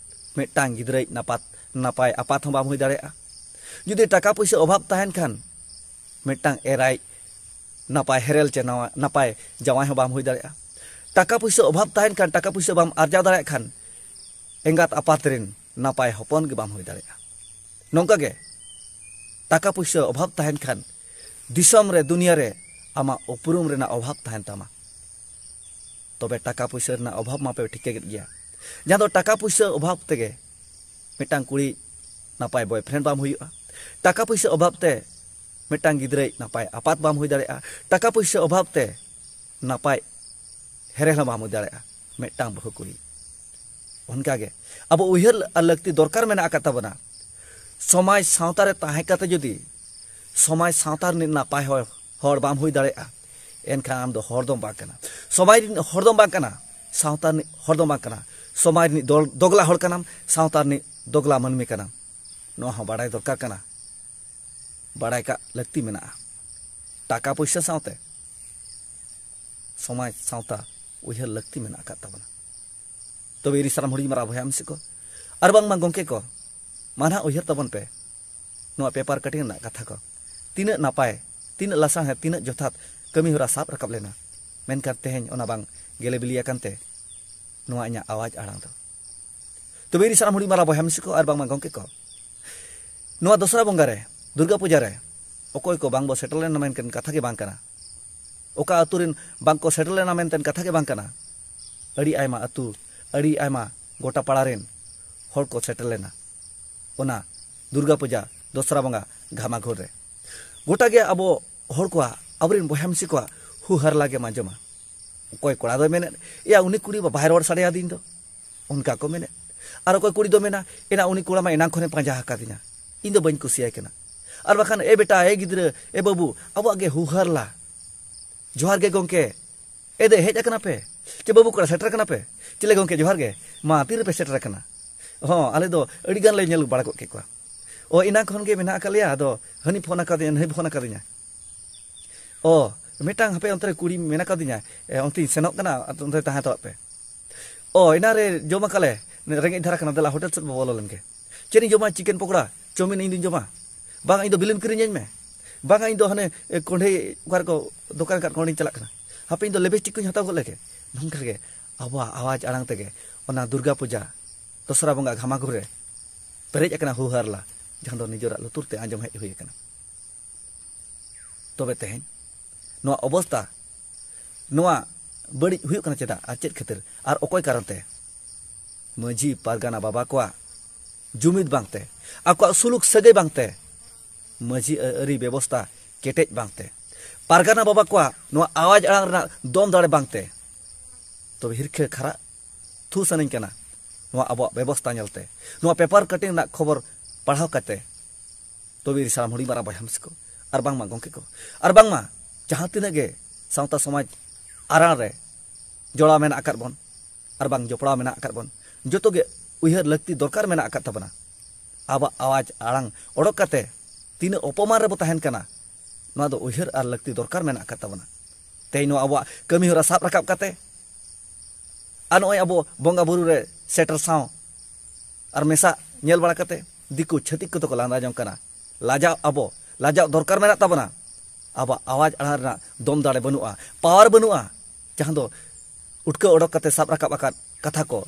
ᱢᱤᱫᱴᱟᱝ ᱜᱤᱫᱽᱨᱟᱹᱭᱤᱡ ᱱᱟᱯᱟᱛ-, ᱱᱟᱯᱟᱭ ᱟᱯᱟᱛ ᱦᱚᱸ ᱵᱟᱢ ᱦᱩᱭ ᱫᱟᱲᱮᱭᱟᱜᱼᱟ᱾ ᱡᱩᱫᱤ ᱴᱟᱠᱟ ᱯᱩᱭᱥᱟᱹ ᱚᱵᱷᱟᱵᱽ ᱛᱟᱦᱮᱱ ᱠᱷᱟᱱ, ᱢᱤᱫᱴᱟᱝ ᱮᱨᱟᱭᱤᱡ ᱱᱟᱯᱟᱭ ᱦᱮᱨᱮᱞ ᱪᱮ ᱱᱟᱣᱟ-, ᱱᱟᱯᱟᱭ ᱡᱟᱶᱟᱭ ᱦᱚᱸ ᱵᱟᱢ ᱦᱩᱭ ᱫᱟᱲᱮᱭᱟᱜᱼᱟ᱾ ᱴᱟᱠᱟ ᱯᱩᱭᱥᱟᱹ ᱚᱵᱷᱟᱵᱽ ᱛᱟᱦᱮᱱ ᱠᱷᱟᱱ, ᱴᱟᱠᱟ ᱯᱩᱭᱥᱟᱹ ᱵᱟᱢ ᱟᱨᱡᱟᱣ ᱫᱟᱲᱮᱭᱟᱜ ᱠᱷᱟᱱ, ᱮᱸᱜᱟᱛ ᱟᱯᱟᱛ ᱨᱮᱱ ᱱᱟᱯᱟᱭ ᱦᱚᱯᱚᱱ ᱜᱮ ᱵᱟᱢ ᱦᱩᱭ ᱫᱟᱲᱮᱭᱟᱜᱼᱟ᱾ ᱱᱚᱝᱠᱟ ᱜᱮ ᱴᱟᱠᱟ ᱯᱩᱭᱥᱟᱹ ᱚᱵᱷᱟᱵᱽ ᱛᱟᱦᱮᱱ ᱠᱷᱟᱱ, ᱫᱤᱥᱚᱢ ᱨᱮ, ᱫᱩᱱᱤᱭᱟᱹ ᱨᱮ ᱟᱢᱟᱜ ᱩᱯᱨᱩᱢ ᱨᱮᱱᱟᱜ ᱚᱵᱷᱟᱵᱽ ᱛᱟᱦᱮᱱ ᱛᱟᱢᱟ᱾ ᱛᱚᱵᱮ ᱴᱟᱠᱟ ᱯᱩᱭᱥᱟᱹ ᱨᱮᱱᱟᱜ ᱚᱵᱷᱟᱵᱽ ᱢᱟᱯᱮ ᱴᱷᱤᱠᱟᱹ ᱠᱮᱫ ᱜᱮᱭᱟ, ᱡᱟᱦᱟᱸ ᱫᱚ ᱴᱟᱠᱟ ᱯᱩᱭᱥᱟᱹ ᱚᱵᱷᱟᱵᱽ ᱛᱮᱜᱮ ᱢᱤᱫᱴᱟᱝ ᱠᱩᱲᱤ ᱱᱟᱯᱟᱭ boyfriend ᱵᱟᱢ ᱦᱩᱭᱩᱜᱼᱟ᱾ ᱴᱟᱠᱟ ᱯᱩᱭᱥᱟᱹ ᱚᱵᱷᱟᱵᱽ ᱛᱮ ᱢᱤᱫᱴᱟᱝ ᱜᱤᱫᱽᱨᱟᱹᱭᱤᱡ ᱱᱟᱯᱟᱭ ᱟᱯᱟᱛ ᱵᱟᱢ ᱦᱩᱭ ᱫᱟᱲᱮᱭᱟᱜᱼᱟ᱾ ᱴᱟᱠᱟ ᱯᱩᱭᱥᱟᱹ ᱚᱵᱷᱟᱵᱽ ᱛᱮ ᱱᱟᱯᱟᱭ ᱦᱮᱨᱮᱞ ᱦᱚᱸ ᱵᱟᱢ ᱦᱩᱭ ᱫᱟᱲᱮᱭᱟᱜᱼᱟ ᱢᱤᱫᱴᱟᱝ ᱵᱟᱹᱦᱩ ᱠᱩᱲᱤ᱾ ᱚᱱᱠᱟᱜᱮ ᱟᱵᱚ ᱩᱭᱦᱟᱹᱨ ᱟᱨ ᱞᱟᱹᱠᱛᱤ ᱫᱚᱨᱠᱟᱨ ᱢᱮᱱᱟᱜ ᱟᱠᱟᱫ ᱛᱟᱵᱚᱱᱟ᱾ ᱥᱚᱢᱟᱡᱽ ᱥᱟᱶᱛᱟ ᱨᱮ ᱛᱟᱦᱮᱸ ᱠᱟᱛᱮ ᱡᱩᱫᱤ ᱥᱚᱢᱟᱡᱽ ᱥᱟᱶᱛᱟ ᱨᱤᱱᱤᱡ ᱱᱟᱯᱟᱭ ᱦᱚᱲ, ᱦᱚᱲ ᱵᱟᱢ ᱦᱩᱭ ᱫᱟᱲᱮᱭᱟᱜᱼᱟ, ᱮᱱᱠᱷᱟᱱ ᱟᱢ ᱫᱚ ᱦᱚᱲ ᱫᱚᱢ ᱵᱟᱝ ᱠᱟᱱᱟ, ᱥᱚᱢᱟᱡᱽ ᱨᱤᱱᱤᱡ ᱦᱚᱲ ᱫᱚᱢ ᱵᱟᱝ ᱠᱟᱱᱟ, ᱥᱟᱶᱛᱟ ᱨᱤᱱᱤᱡ ᱦᱚᱲ ᱫᱚᱢ ᱵᱟᱝ ᱠᱟᱱᱟ᱾ ᱥᱚᱢᱟᱡᱽ ᱨᱤᱱᱤᱡ ᱫᱚᱞ-, ᱫᱚᱜᱽᱞᱟ ᱦᱚᱲ ᱠᱟᱱᱟᱢ, ᱥᱟᱶᱛᱟ ᱨᱤᱱᱤᱡ ᱫᱚᱜᱽᱞᱟ ᱢᱟᱹᱱᱢᱤ ᱠᱟᱱᱟᱢ᱾ ᱱᱚᱣᱟ ᱦᱚᱸ ᱵᱟᱲᱟᱭ ᱫᱚᱨᱠᱟᱨ ᱠᱟᱱᱟ, ᱵᱟᱲᱟᱭ ᱠᱟᱜ ᱞᱟᱹᱠᱛᱤ ᱢᱮᱱᱟᱜᱼᱟ᱾ ᱴᱟᱠᱟ ᱯᱩᱭᱥᱟᱹ ᱥᱟᱶᱛᱮ ᱥᱚᱢᱟᱡᱽ ᱥᱟᱶᱛᱟ ᱩᱭᱦᱟᱹᱨ ᱞᱟᱹᱠᱛᱤ ᱢᱮᱱᱟᱜ ᱟᱠᱟᱫ ᱛᱟᱵᱚᱱᱟ᱾ ᱛᱚᱵᱮ ᱤᱧ ᱥᱟᱱᱟᱢ ᱦᱩᱰᱤᱧ ᱢᱟᱨᱟᱝ ᱵᱚᱭᱦᱟ ᱢᱤᱥᱤ ᱠᱚ ᱟᱨ ᱵᱟᱝᱢᱟ ᱜᱚᱢᱠᱮ ᱠᱚ, ᱢᱟ ᱱᱟᱦᱟᱜ ᱩᱭᱦᱟᱹᱨ ᱛᱟᱵᱚᱱ ᱯᱮ ᱱᱚᱣᱟ paper cutting ᱨᱮᱱᱟᱜ ᱠᱟᱛᱷᱟ ᱠᱚ᱾ ᱛᱤᱱᱟᱹᱜ ᱱᱟᱯᱟᱭ, ᱛᱤᱱᱟᱹᱜ ᱞᱟᱥᱟᱲᱦᱮᱫ, ᱛᱤᱱᱟᱹᱜ ᱡᱚᱛᱷᱟᱛ ᱠᱟᱹᱢᱤ ᱦᱚᱨᱟ ᱥᱟᱵ ᱨᱟᱠᱟᱵ ᱞᱮᱱᱟ, ᱢᱮᱱᱠᱷᱟᱱ ᱛᱮᱦᱮᱧ ᱚᱱᱟ ᱵᱟᱝ ᱜᱮᱞᱮ ᱵᱤᱞᱤ ᱟᱠᱟᱱ ᱛᱮ ᱱᱚᱣᱟ ᱤᱧᱟᱹᱜ ᱟᱣᱟᱡᱽ ᱟᱲᱟᱝ ᱫᱚ᱾ ᱛᱚᱵᱮ ᱤᱧ ᱥᱟᱱᱟᱢ ᱦᱩᱰᱤᱧ ᱢᱟᱨᱟᱝ ᱵᱚᱭᱦᱟ ᱢᱤᱥᱤ ᱠᱚ ᱟᱨ ᱵᱟᱝᱢᱟ ᱜᱚᱢᱠᱮ ᱠᱚ, ᱱᱚᱣᱟ ᱫᱚᱥᱨᱟ ᱵᱚᱸᱜᱟ ᱨᱮ, ᱫᱩᱨᱜᱟ ᱯᱩᱡᱟ ᱨᱮ ᱚᱠᱚᱭ ᱠᱚ ᱵᱟᱝ ᱵᱚ ᱥᱮᱴᱮᱨ ᱞᱮᱱᱟ ᱢᱮᱱᱠᱷᱟᱱ ᱠᱟᱛᱷᱟ ᱜᱮ ᱵᱟᱝ ᱠᱟᱱᱟ᱾ ᱚᱠᱟ ᱟᱹᱛᱩ ᱨᱮᱱ ᱵᱟᱝ ᱠᱚ ᱥᱮᱴᱮᱨ ᱞᱮᱱᱟ ᱢᱮᱱᱛᱮ ᱠᱟᱛᱷᱟ ᱜᱮ ᱵᱟᱝ ᱠᱟᱱᱟ᱾ ᱟᱹᱰᱤ ᱟᱭᱢᱟ ᱟᱹᱛᱩ, ᱟᱹᱰᱤ ᱟᱭᱢᱟ ᱜᱚᱴᱟ ᱯᱟᱲᱟ ᱨᱮᱱ ᱦᱚᱲ ᱠᱚ ᱥᱮᱴᱮᱨ ᱞᱮᱱᱟ ᱚᱱᱟ ᱫᱩᱨᱜᱟ ᱯᱩᱡᱟ ᱫᱚᱥᱨᱟ ᱵᱚᱸᱜᱟ ᱜᱷᱟᱢᱟᱜᱷᱳᱨ ᱨᱮ᱾ ᱜᱚᱴᱟ ᱜᱮ ᱟᱵᱚ ᱦᱚᱲ ᱠᱚᱣᱟᱜ, ᱟᱵᱚᱨᱮᱱ ᱵᱚᱭᱦᱟ ᱢᱤᱥᱤ ᱠᱚᱣᱟᱜ ᱦᱩ ᱦᱟᱨᱞᱟ ᱜᱮᱢ ᱟᱸᱡᱚᱢᱟ᱾ ᱚᱠᱚᱭ ᱠᱚᱲᱟ ᱫᱚᱭ ᱢᱮᱱᱮᱫ, "ᱮᱭᱟ, ᱩᱱᱤ ᱠᱩᱲᱤ ᱵᱟ ᱵᱟᱭ ᱨᱚᱲ ᱥᱟᱰᱮᱭᱟᱫᱤᱧ ᱫᱚ", ᱚᱱᱠᱟ ᱠᱚ ᱢᱮᱱᱮᱫ᱾ ᱟᱨ ᱚᱠᱚᱭ ᱠᱩᱲᱤ ᱫᱚ ᱢᱮᱱᱟ, "ᱮᱱᱟ ᱩᱱᱤ ᱠᱚᱲᱟ ᱢᱟ ᱮᱱᱟᱝ ᱠᱷᱚᱱᱮ ᱯᱟᱸᱡᱟ ᱟᱠᱟᱫᱤᱧᱟ, ᱤᱧ ᱫᱚ ᱵᱟᱹᱧ ᱠᱩᱥᱤᱭᱟᱭ ᱠᱟᱱᱟ᱾" ᱟᱨ ᱵᱟᱠᱷᱟᱱ, "ᱮ ᱵᱮᱴᱟ, ᱮ ᱜᱤᱫᱽᱨᱟᱹ, ᱮ ᱵᱟᱹᱵᱩ, ᱟᱵᱚᱣᱟᱜ ᱜᱮ ᱦᱩ ᱦᱟᱨᱞᱟ, ᱡᱚᱦᱟᱨ ᱜᱮ ᱜᱚᱢᱠᱮ, ᱮ ᱫᱮ, ᱦᱮᱡ ᱟᱠᱟᱱᱟ ᱯᱮ? ᱪᱮ ᱵᱟᱹᱵᱩ ᱠᱚᱲᱟ, ᱥᱮᱴᱮᱨ ᱟᱠᱟᱱᱟ ᱯᱮ? ᱪᱮᱞᱮ ᱜᱚᱢᱠᱮ, ᱡᱚᱦᱟᱨ ᱜᱮ᱾ ᱢᱟ, ᱛᱤ ᱨᱮᱯᱮ ᱥᱮᱴᱮᱨ ᱟᱠᱟᱱᱟ? ᱦᱚᱸ, ᱟᱞᱮ ᱫᱚ ᱟᱹᱰᱤ ᱜᱟᱱ ᱞᱮ ᱧᱮᱞ ᱵᱟᱲᱟ ᱜᱚᱫ ᱠᱮᱫ ᱠᱚᱣᱟ᱾ ᱚ, ᱮᱱᱟᱝ ᱠᱷᱚᱱ ᱜᱮ ᱢᱮᱱᱟᱜ ᱟᱠᱟᱫ ᱞᱮᱭᱟ, ᱟᱫᱚ ᱦᱟᱹᱱᱤ ᱯᱷᱳᱱ ᱟᱠᱟᱫᱤᱧᱟ, ᱱᱟᱹᱭ ᱯᱷᱳᱱ ᱟᱠᱟᱫᱤᱧᱟ᱾ ᱚ, ᱢᱤᱫᱴᱟᱝ ᱦᱟᱯᱮ ᱚᱱᱛᱮ ᱨᱮ ᱠᱩᱲᱤ ᱢᱮᱱᱟᱜ ᱟᱠᱟᱫᱤᱧᱟ, ᱮ, ᱚᱱᱛᱮᱧ ᱥᱮᱱᱚᱜ ᱠᱟᱱᱟ, ᱟᱫᱚ ᱚᱱᱛᱮ ᱛᱟᱦᱮᱸ ᱦᱟᱛᱟᱲᱚᱜ ᱯᱮ᱾ ᱚ, ᱮᱱᱟᱝ ᱨᱮ ᱡᱚᱢ ᱟᱠᱟᱫ ᱞᱮ, ᱨᱮᱸᱜᱮᱡ ᱫᱷᱟᱨᱟ ᱠᱟᱱᱟ, ᱫᱮᱞᱟ ᱦᱳᱴᱮᱞ ᱥᱮᱫ ᱵᱚ ᱵᱚᱞᱚ ᱞᱮᱱ ᱜᱮ᱾ ᱪᱮᱫ ᱤᱧ ᱡᱚᱢᱟ? ᱪᱤᱠᱮᱱ ᱯᱚᱠᱚᱲᱟ, ᱪᱟᱣᱢᱤᱱ ᱤᱧ ᱫᱩᱧ ᱡᱚᱢᱟ᱾ ᱵᱟᱝᱟ, ᱤᱧ ᱫᱚ ᱵᱤᱞᱤᱢ ᱠᱤᱨᱤᱧᱟᱹᱧ ᱢᱮ᱾ ᱵᱟᱝᱟ, ᱤᱧ ᱫᱚ ᱦᱟᱱᱮ, ᱮ, ᱠᱚᱸᱰᱷᱮ ᱚᱠᱟ ᱨᱮᱠᱚ ᱫᱚᱠᱟᱱ ᱟᱠᱟᱫ, ᱠᱚᱸᱰᱷᱮᱧ ᱪᱟᱞᱟᱜ ᱠᱟᱱᱟ᱾ ᱦᱟᱯᱮ, ᱤᱧ ᱫᱚ ᱞᱤᱯᱤᱥᱴᱤᱠ ᱠᱚᱧ ᱦᱟᱛᱟᱣ ᱜᱚᱫ ᱞᱮᱜᱮ᱾ ᱱᱚᱝᱠᱟ ᱜᱮ ᱟᱵᱚᱣᱟᱜ ᱟᱣᱟᱡᱽ ᱟᱲᱟᱝ ᱛᱮᱜᱮ ᱚᱱᱟ ᱫᱩᱨᱜᱟ ᱯᱩᱡᱟ, ᱫᱚᱥᱨᱟ ᱵᱚᱸᱜᱟ ᱜᱷᱟᱢᱟᱜᱷᱩᱨ ᱨᱮ ᱯᱮᱨᱮᱡ ᱟᱠᱟᱱᱟ ᱦᱩ ᱦᱟᱨᱞᱟ, ᱡᱟᱦᱟᱸ ᱫᱚ ᱱᱤᱡᱮᱨᱟᱜ ᱞᱩᱛᱩᱨ ᱛᱮ ᱟᱸᱡᱚᱢ ᱦᱮᱡ ᱦᱩᱭ ᱟᱠᱟᱱᱟ᱾ ᱛᱚᱵᱮ ᱛᱮᱦᱮᱧ ᱱᱚᱣᱟ ᱚᱵᱚᱥᱛᱟ, ᱱᱚᱣᱟ ᱵᱟᱹᱲᱤᱡ ᱦᱩᱭᱩᱜ ᱠᱟᱱᱟ ᱪᱮᱫᱟᱜ ᱟᱨ ᱪᱮᱫ ᱠᱷᱟᱹᱛᱤᱨ ᱟᱨ ᱚᱠᱚᱭ ᱠᱟᱨᱚᱱ ᱛᱮ? ᱢᱟᱹᱡᱷᱤ ᱯᱟᱨᱜᱟᱱᱟ ᱵᱟᱵᱟ ᱠᱚᱣᱟᱜ ᱡᱩᱢᱤᱫ ᱵᱟᱝᱛᱮ, ᱟᱠᱚᱣᱟᱜ ᱥᱩᱞᱩᱠ ᱥᱟᱹᱜᱟᱹᱭ ᱵᱟᱝᱛᱮ, ᱢᱟᱹᱡᱷᱤ ᱟᱹᱨᱤ ᱵᱮᱵᱚᱥᱛᱟ ᱠᱮᱴᱮᱡ ᱵᱟᱝᱛᱮ, ᱯᱟᱨᱜᱟᱱᱟ ᱵᱟᱵᱟ ᱠᱚᱣᱟᱜ ᱱᱚᱣᱟ ᱟᱣᱟᱡᱽ ᱟᱲᱟᱝ ᱨᱮᱱᱟᱜ ᱫᱚᱢ ᱫᱟᱲᱮ ᱵᱟᱝᱛᱮ, ᱛᱚᱵᱮ ᱦᱤᱨᱠᱷᱟᱹ ᱠᱷᱟᱨᱟᱜ ᱛᱷᱩ ᱥᱟᱱᱟᱧ ᱠᱟᱱᱟ ᱱᱚᱣᱟ ᱟᱵᱚᱣᱟᱜ ᱵᱮᱵᱚᱥᱛᱟ ᱧᱮᱞᱛᱮ, ᱱᱚᱣᱟ ᱯᱮᱯᱟᱨ ᱠᱟᱴᱤᱝ ᱨᱮᱱᱟᱜ ᱠᱷᱚᱵᱚᱨ ᱯᱟᱲᱦᱟᱣ ᱠᱟᱛᱮ᱾ ᱛᱚᱵᱮ ᱤᱧ ᱥᱟᱱᱟᱢ ᱦᱩᱰᱤᱧ ᱢᱟᱨᱟᱝ ᱵᱚᱭᱦᱟ ᱢᱤᱥᱤ ᱠᱚ, ᱟᱨ ᱵᱟᱝᱢᱟ ᱜᱚᱢᱠᱮ ᱠᱚ, ᱟᱨ ᱵᱟᱝᱢᱟ ᱡᱟᱦᱟᱸ ᱛᱤᱱᱟᱹᱜ ᱜᱮ ᱥᱟᱶᱛᱟ ᱥᱚᱢᱟᱡᱽ ᱟᱨᱟᱬ ᱨᱮ ᱡᱚᱲᱟᱣ ᱢᱮᱱᱟᱜ ᱟᱠᱟᱫ ᱵᱚᱱ, ᱟᱨ ᱵᱟᱝ ᱡᱚᱯᱲᱟᱣ ᱢᱮᱱᱟᱜ ᱟᱠᱟᱫ ᱵᱚᱱ, ᱡᱚᱛᱚ ᱜᱮ ᱩᱭᱦᱟᱹᱨ ᱞᱟᱹᱠᱛᱤ ᱫᱚᱨᱠᱟᱨ ᱢᱮᱱᱟᱜ ᱟᱠᱟᱫ ᱛᱟᱵᱚᱱᱟ᱾ ᱟᱵᱚᱣᱟᱜ ᱟᱣᱟᱡᱽ ᱟᱲᱟᱝ ᱚᱰᱚᱠ ᱠᱟᱛᱮ ᱛᱤᱱᱟᱹᱜ ᱚᱯᱚᱢᱟᱱ ᱨᱮᱵᱚ ᱛᱟᱦᱮᱱ ᱠᱟᱱᱟ, ᱱᱚᱣᱟ ᱫᱚ ᱩᱭᱦᱟᱹᱨ ᱟᱨ ᱞᱟᱹᱠᱛᱤ ᱫᱚᱨᱠᱟᱨ ᱢᱮᱱᱟᱜ ᱟᱠᱟᱫ ᱛᱟᱵᱚᱱᱟ᱾ ᱛᱮᱦᱮᱧ ᱱᱚᱣᱟ ᱟᱵᱚᱣᱟᱜ ᱠᱟᱹᱢᱤ ᱦᱚᱨᱟ ᱥᱟᱵ ᱨᱟᱠᱟᱵ ᱠᱟᱛᱮ, ᱟᱨ ᱱᱚᱜᱼᱚᱭ ᱟᱵᱚ ᱵᱚᱸᱜᱟ ᱵᱩᱨᱩ ᱨᱮ ᱥᱮᱴᱮᱨ ᱥᱟᱶ ᱟᱨ ᱢᱮᱥᱟ ᱧᱮᱞ ᱵᱟᱲᱟ ᱠᱟᱛᱮ, ᱫᱤᱠᱩ ᱪᱷᱟᱹᱛᱤᱠ ᱠᱚᱫᱚ ᱠᱚ ᱞᱟᱸᱫᱟ ᱡᱚᱝ ᱠᱟᱱᱟ᱾ ᱞᱟᱡᱟᱣ, ᱟᱵᱚ ᱞᱟᱡᱟᱣ ᱫᱚᱨᱠᱟᱨ ᱢᱮᱱᱟᱜ ᱛᱟᱵᱚᱱᱟ᱾ ᱟᱵᱚᱣᱟᱜ ᱟᱣᱟᱡᱽ ᱟᱲᱟᱝ ᱨᱮᱱᱟᱜ ᱫᱚᱢ ᱫᱟᱲᱮ ᱵᱟᱹᱱᱩᱜᱼᱟ, ᱯᱟᱣᱟᱨ ᱵᱟᱹᱱᱩᱜᱼᱟ, ᱡᱟᱦᱟᱸ ᱫᱚ ᱩᱴᱠᱟᱹᱣ ᱚᱰᱚᱠ ᱠᱟᱛᱮ ᱥᱟᱵ ᱨᱟᱠᱟᱵ ᱟᱠᱟᱫ ᱠᱟᱛᱷᱟ ᱠᱚ,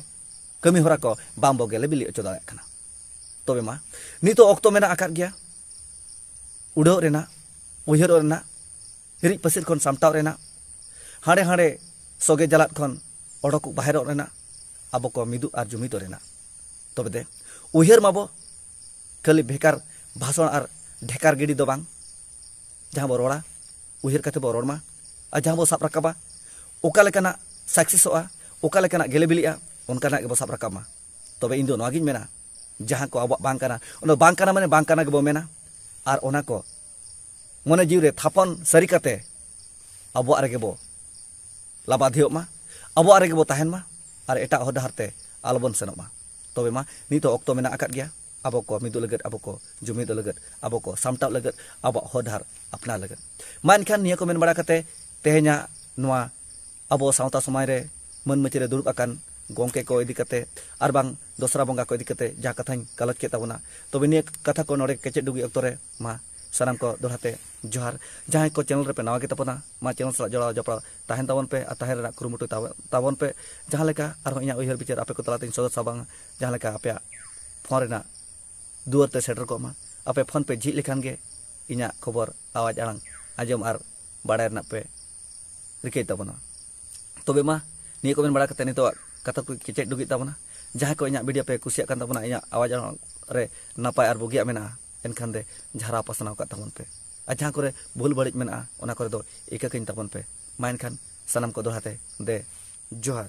ᱠᱟᱹᱢᱤ ᱦᱚᱨᱟ ᱠᱚ ᱵᱟᱝ ᱵᱚ ᱜᱮᱞᱮ ᱵᱤᱞᱤ ᱦᱚᱪᱚ ᱫᱟᱲᱮᱭᱟᱜ ᱠᱟᱱᱟ᱾ ᱛᱚᱵᱮ ᱢᱟ, ᱱᱤᱛᱚᱜ ᱚᱠᱛᱚ ᱢᱮᱱᱟᱜ ᱟᱠᱟᱫ ᱜᱮᱭᱟ ᱩᱰᱟᱹᱣ ᱨᱮᱱᱟᱜ, ᱩᱭᱦᱟᱹᱨᱚᱜ ᱨᱮᱱᱟᱜ, ᱦᱤᱨᱤᱡ ᱯᱟᱹᱥᱤᱨ ᱠᱷᱚᱱ ᱥᱟᱢᱴᱟᱣ ᱨᱮᱱᱟᱜ, ᱦᱟᱸᱰᱮ ᱦᱟᱸᱰᱮ ᱥᱚᱜᱮ ᱡᱟᱞᱟᱫ ᱠᱷᱚᱱ ᱚᱰᱚᱠ ᱵᱟᱦᱮᱨᱚᱜ ᱨᱮᱱᱟᱜ, ᱟᱵᱚ ᱠᱚ ᱢᱤᱫᱚᱜ ᱟᱨ ᱡᱩᱢᱤᱫᱚᱜ ᱨᱮᱱᱟᱜ᱾ ᱛᱚᱵᱮ ᱫᱮ, ᱩᱭᱦᱟᱹᱨ ᱢᱟᱵᱚ ᱠᱷᱟᱹᱞᱤ ᱵᱷᱮᱠᱟᱨ ᱵᱷᱟᱥᱚᱱ ᱟᱨ ᱰᱷᱮᱠᱟᱨ ᱜᱤᱰᱤ ᱫᱚ ᱵᱟᱝ᱾ ᱡᱟᱦᱟᱸ ᱵᱚ ᱨᱚᱲᱟ, ᱩᱭᱦᱟᱹᱨ ᱠᱟᱛᱮ ᱵᱚ ᱨᱚᱲ ᱢᱟ᱾ ᱟᱨ ᱡᱟᱦᱟᱸ ᱵᱚ ᱥᱟᱵ ᱨᱟᱠᱟᱵᱟ, ᱚᱠᱟ ᱞᱮᱠᱟᱱᱟᱜ ᱥᱟᱠᱥᱮᱥᱚᱜᱼᱟ, ᱚᱠᱟ ᱞᱮᱠᱟᱱᱟᱜ ᱜᱮᱞᱮ ᱵᱤᱞᱤᱜᱼᱟ, ᱚᱱᱠᱟᱱᱟᱜ ᱜᱮᱵᱚ ᱥᱟᱵ ᱨᱟᱠᱟᱵ ᱢᱟ᱾ ᱛᱚᱵᱮ ᱤᱧ ᱫᱚ ᱱᱚᱣᱟᱜᱤᱧ ᱢᱮᱱᱟ, ᱡᱟᱦᱟᱸ ᱠᱚ ᱟᱵᱚᱣᱟᱜ ᱵᱟᱝ ᱠᱟᱱᱟ, ᱚᱱᱟ ᱵᱟᱝ ᱠᱟᱱᱟ ᱢᱟᱱᱮ ᱵᱟᱝ ᱠᱟᱱᱟ ᱜᱮᱵᱚ ᱢᱮᱱᱟ᱾ ᱟᱨ ᱚᱱᱟ ᱠᱚ ᱢᱚᱱᱮ ᱡᱤᱣᱤ ᱨᱮ ᱛᱷᱟᱯᱚᱱ ᱥᱟᱹᱨᱤ ᱠᱟᱛᱮ ᱟᱵᱚᱣᱟᱜ ᱨᱮᱜᱮ ᱵᱚ ᱞᱟᱵᱟᱫᱷᱤᱭᱚᱜ ᱢᱟ, ᱟᱵᱚᱣᱟᱜ ᱨᱮᱜᱮ ᱵᱚ ᱛᱟᱦᱮᱱ ᱢᱟ, ᱟᱨ ᱮᱴᱟᱜ ᱦᱚᱨ ᱰᱟᱦᱟᱨ ᱛᱮ ᱟᱞᱚᱵᱚᱱ ᱥᱮᱱᱚᱜ ᱢᱟ᱾ ᱛᱚᱵᱮ ᱢᱟ, ᱱᱤᱛᱚᱜ ᱚᱠᱛᱚ ᱢᱮᱱᱟᱜ ᱟᱠᱟᱫ ᱜᱮᱭᱟ ᱟᱵᱚ ᱠᱚ ᱢᱤᱫᱚᱜ ᱞᱟᱹᱜᱤᱫ, ᱟᱵᱚ ᱠᱚ ᱡᱩᱢᱤᱫᱚᱜ ᱞᱟᱹᱜᱤᱫ, ᱟᱵᱚ ᱠᱚ ᱥᱟᱢᱴᱟᱣ ᱞᱟᱹᱜᱤᱫ, ᱟᱵᱚᱣᱟᱜ ᱦᱚᱨ ᱰᱟᱦᱟᱨ ᱟᱯᱱᱟᱨ ᱞᱟᱹᱜᱤᱫ᱾ ᱢᱟ ᱮᱱᱠᱷᱟᱱ, ᱱᱤᱭᱟᱹ ᱠᱚ ᱢᱮᱱ ᱵᱟᱲᱟ ᱠᱟᱛᱮ ᱛᱮᱦᱮᱧᱟᱜ ᱱᱚᱣᱟ ᱟᱵᱚ ᱥᱟᱶᱛᱟ ᱥᱚᱢᱟᱡᱽ ᱨᱮ ᱢᱟᱹᱱ ᱢᱟᱹᱪᱤ ᱨᱮ ᱫᱩᱲᱩᱵ ᱟᱠᱟᱱ ᱜᱚᱢᱠᱮ ᱠᱚ ᱤᱫᱤ ᱠᱟᱛᱮ ᱟᱨ ᱵᱟᱝ ᱫᱚᱥᱨᱟ ᱵᱚᱸᱜᱟ ᱠᱚ ᱤᱫᱤ ᱠᱟᱛᱮ ᱡᱟᱦᱟᱸ ᱠᱟᱛᱷᱟᱧ ᱜᱟᱞᱚᱪ ᱠᱮᱫ ᱛᱟᱵᱚᱱᱟ, ᱛᱚᱵᱮ ᱱᱤᱭᱟᱹ ᱠᱟᱛᱷᱟ ᱠᱚ ᱱᱚᱰᱮ ᱠᱮᱪᱮᱫ ᱰᱩᱜᱤ ᱚᱠᱛᱚ ᱨᱮ ᱢᱟ ᱥᱟᱱᱟᱢ ᱠᱚ ᱫᱚᱦᱲᱟ ᱛᱮ ᱡᱚᱦᱟᱨ᱾ ᱡᱟᱦᱟᱸᱭ ᱠᱚ ᱪᱮᱱᱮᱞ ᱨᱮᱯᱮ ᱱᱟᱣᱟ ᱜᱮ ᱛᱟᱵᱚᱱᱟ, ᱢᱟ ᱪᱮᱱᱮᱞ ᱥᱟᱞᱟᱜ ᱡᱚᱲᱟᱣ ᱡᱚᱯᱲᱟᱣ ᱛᱟᱦᱮᱱ ᱛᱟᱵᱚᱱ ᱯᱮ ᱟᱨ ᱛᱟᱦᱮᱸ ᱨᱮᱱᱟᱜ ᱠᱩᱨᱩᱢᱩᱴᱩ ᱛᱟᱵᱚ-, ᱛᱟᱵᱚᱱ ᱯᱮ᱾ ᱡᱟᱦᱟᱸ ᱞᱮᱠᱟ ᱟᱨᱦᱚᱸ ᱤᱧᱟᱹᱜ ᱩᱭᱦᱟᱹᱨ ᱵᱤᱪᱟᱹᱨ ᱟᱯᱮ ᱠᱚ ᱛᱟᱞᱟᱛᱮᱧ ᱥᱚᱫᱚᱨ ᱥᱟᱢᱟᱝᱟ, ᱡᱟᱦᱟᱸ ᱞᱮᱠᱟ ᱟᱯᱮᱭᱟᱜ ᱯᱷᱳᱱ ᱨᱮᱱᱟᱜ ᱫᱩᱣᱟᱹᱨ ᱛᱮ ᱥᱮᱴᱮᱨ ᱠᱚᱜ ᱢᱟ᱾ ᱟᱯᱮ ᱯᱷᱳᱱ ᱯᱮ ᱡᱷᱤᱡ ᱞᱮᱠᱷᱟᱱ ᱜᱮ ᱤᱧᱟᱹᱜ ᱠᱷᱚᱵᱚᱨ, ᱟᱣᱟᱡᱽ ᱟᱲᱟᱝ ᱟᱸᱡᱚᱢ ᱟᱨ ᱵᱟᱲᱟᱭ ᱨᱮᱱᱟᱜ ᱯᱮ ᱨᱤᱠᱟᱹᱭ ᱛᱟᱵᱚᱱᱟ᱾ ᱛᱚᱵᱮ ᱢᱟ, ᱱᱤᱭᱟᱹ ᱠᱚ ᱢᱮᱱ ᱵᱟᱲᱟ ᱠᱟᱛᱮ ᱱᱤᱛᱚᱜ ᱠᱟᱛᱷᱟ ᱠᱚ ᱠᱮᱪᱮᱫ ᱰᱩᱜᱤᱜ ᱛᱟᱵᱚᱱᱟ᱾ ᱡᱟᱦᱟᱸᱭ ᱠᱚ ᱤᱧᱟᱹᱜ ᱵᱷᱤᱰᱤᱭᱳ ᱯᱮ ᱠᱩᱥᱤᱭᱟᱜ ᱠᱟᱱ ᱛᱟᱵᱚᱱᱟ, ᱤᱧᱟᱹᱜ ᱟᱣᱟᱡᱽ ᱟᱲᱟᱝ ᱨᱮ ᱱᱟᱯᱟᱭ ᱟᱨ ᱵᱩᱜᱤᱭᱟᱜ ᱢᱮᱱᱟᱜᱼᱟ, ᱮᱱᱠᱷᱟᱱ ᱫᱮ ᱡᱷᱟᱨᱟᱣ ᱯᱟᱥᱱᱟᱣ ᱠᱟᱜ ᱛᱟᱵᱚᱱ ᱯᱮ᱾ ᱟᱨ ᱡᱟᱦᱟᱸ ᱠᱚᱨᱮ ᱵᱷᱩᱞ ᱵᱟᱹᱲᱤᱡ ᱢᱮᱱᱟᱜᱼᱟ, ᱚᱱᱟ ᱠᱚᱨᱮ ᱫᱚ ᱤᱠᱟᱹ ᱠᱟᱹᱧ ᱛᱟᱵᱚᱱ ᱯᱮ᱾ ᱢᱟ ᱮᱱᱠᱷᱟᱱ, ᱥᱟᱱᱟᱢ ᱠᱚ ᱫᱚᱦᱲᱟ ᱛᱮ ᱫᱮ ᱡᱚᱦᱟᱨ᱾